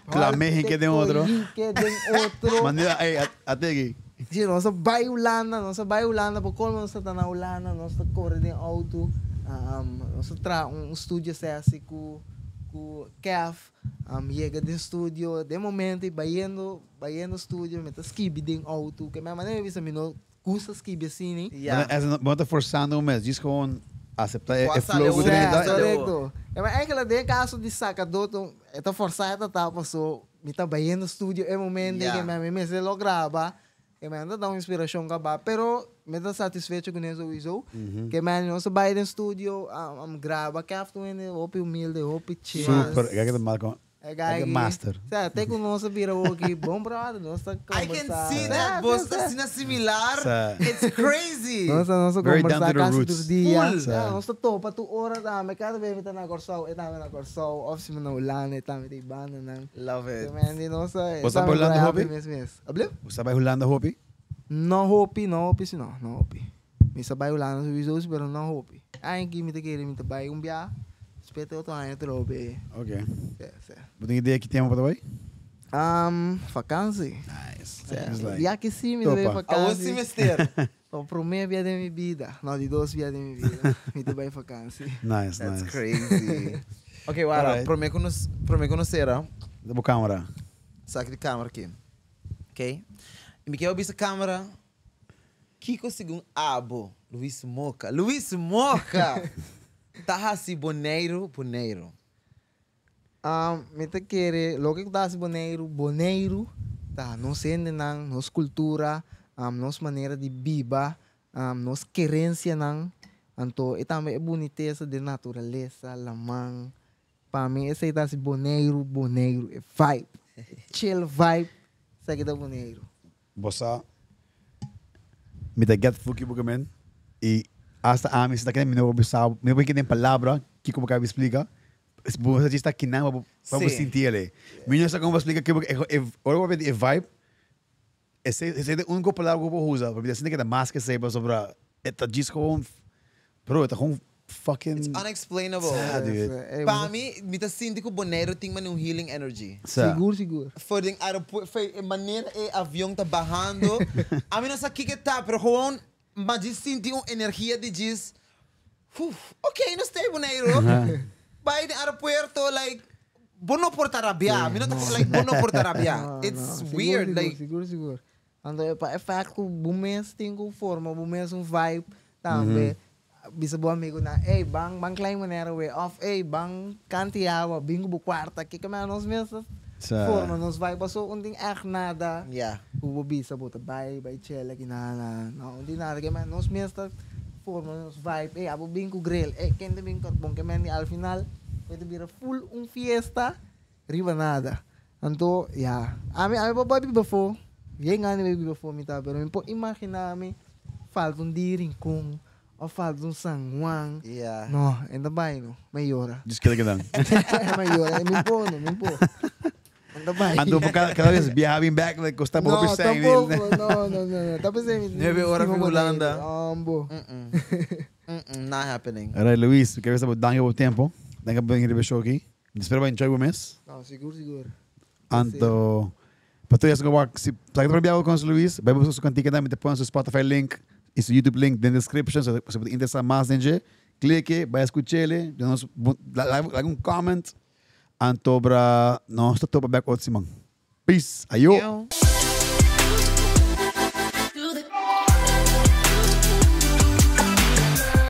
Plamé hinke den otro. Hinke den otro. Manera, ey, a tegi. Sí, nos a bai Hulanda, nos a bai Hulanda, pa colmo nos ta ta na Hulanda, nos ta kore den auto, nos a traha un studio sesi ku ku Kev. Am yega den studio, den momento y bayendo, bayendo studio mi ta skibi den auto, ke mi manera mi bisa mi no gusta skibi asina. Ya. Bo no, bo no ta forzando un mes, djis gewoon acepta e, Kua e sali flow ku awor, drenta. kua sali awor. Correcto. E ma eigenlijk den caso di sacador to, e ta forsa e ta ta paso mi ta bayendo studio e momento Ya. ke mi mester lo graba. Ke men ta da un inspiracion caba, pero mi ta satisfecho cu ne sowieso. Ke men nos a bay den studio, am graba kef tur hende hopi humilde, hopi chill. Super, e ta mal con. E guy E master. Sa, te cu nos a bira hoki bon brother, nos ta I can conversa. see that, Sa, bos sa, ta sa. asina similar. Sa. It's crazy. Nos ta nos ta Very down conversa to the casi roots. tur dia. Full. Sa, nos ta topa tur ora tambe, cada vez mi ta na Corsou, e tambe na Corsou, of si mi na Hulanda, e tambe ta e bandanan. Love it. Ke men di nos ta, e Bo sa tambe Hulanda ta hopi? happy mes mes. Ablief? Bo sa bai Hulanda hopi? No hopi, no hopi si no, no hopi. Mi sa bai Hulanda sowieso si, pero no hopi. Aña aki mi ta kere mi ta bai un bia, despues te otro aña trobe. Ok. Si, si. Bo tin idea ki tempo bo ta bai? Vakansi. Nice. Si. It's like, Bia ki si mi ta bai topa. Awor vakansi. si mester. Pa prome bia den mi bida, no di dos bia den mi bida, mi ta bai vakansi. Nice, That's nice. crazy. Ok, wara, Alright. prome ku nos, prome ku nos sera. Da bo camera. Saki di camera aki. Ok? I mi ke bisa camera, kiko segun abo, Luis Moca, Luis Moca! ta hasi Boneiru Boneiru? Mi ta kere loke ku ta hasi Boneiru Boneiru ta nos hendenan, nos kultura, nos manera di biba, nos kerensianan, anto e tambe e bunitesa den naturalesa, laman. Pa mi esei ta hasi Boneiru Boneiru, e vibe, e chill vibe, esaki ta Boneiru. Bo sa, mi ta get fuki bo kemen y hasta ami si ta kende mi no por bisa, mi no por kende en palabra kiko bo kaba splika. Bo sa djis ta kinan pa bo pa bo sinti elei. Mi no sa kon bo splika ke bo e ora bo papia di e vibe esei esei ta e uniko palabra ku bo por usa pasobra asina ke ta mas ke esei pasobra e ta djis gewoon bro e ta gewoon fucking It's unexplainable. Sa dude. Pa mi, mi ta sinti ku Boneiru tin mane un healing energy. Sa. Sigur sigur. For den aeropuerto, for e manera e avion ta bahando, ami no sa kiko e ta, pero gewoon mi a djis sinti un energia di djis, Uf, ok, nos ta ei Boneiru. Bai den aeropuerto, like, bo no por ta rabia. Mi no ta, like, bo no por ta rabia. It's weird, like. Sigur, sigur. Anto e pa e fact ku bo mes tin ku forma bo mes un vibe tambe. Bisa bo amigunan, ey, ban, ban klein manera we. Of, ey, ban kanti awa, bin ku bo kuarta. Kiko mea nos mes ta forma nos vibe. Paso un tin ègt nada ku bo bisa bo ta bai, bai chela aki na, na. No, un tin nada. Ke mea nos mes ta forma nos vibe. Ey, abo bin ku grill. Ey, ken ta bin ku karbon? Ke mea di al final bo ta bira full un fiesta riba nada. Anto, ya. Ami, ami por bai biba afó. Bien gana di bai biba afó mi ta, pero mi por imaginá mi falta un dia Rincon of falta un San Juan. Ya. No, e ta bai no. Mi a yora. Djis keda kedan. Mi a yora. Mi por no, mi por. E ta bai. Anto bo cada, cada vez biaha bin bek, like, kosta bo No, hopi sèn. tampoco. No, no, no, no. Ta pensé mi Nuebe ora stima fin Hulanda. Boneiru. Ambo. Mm-mm, not happening. Alright, Luis, mi ke bisa bo danki pa bo tempo. Danki pa bini riba e show aki. Mi ta spera bo enjoy bo mes. No, sigur, sigur. Anto, pa tur esnan ku wak, si sa ke ta pabia ku Luis, bai buska su kantika mi ta pone su Spotify link i su YouTube link den description, so si bo ta interesa mas den dje, klike, bai skuch'el, duna nos laga un comment, anto bra nos ta topa bek otro siman. Peace, ayo!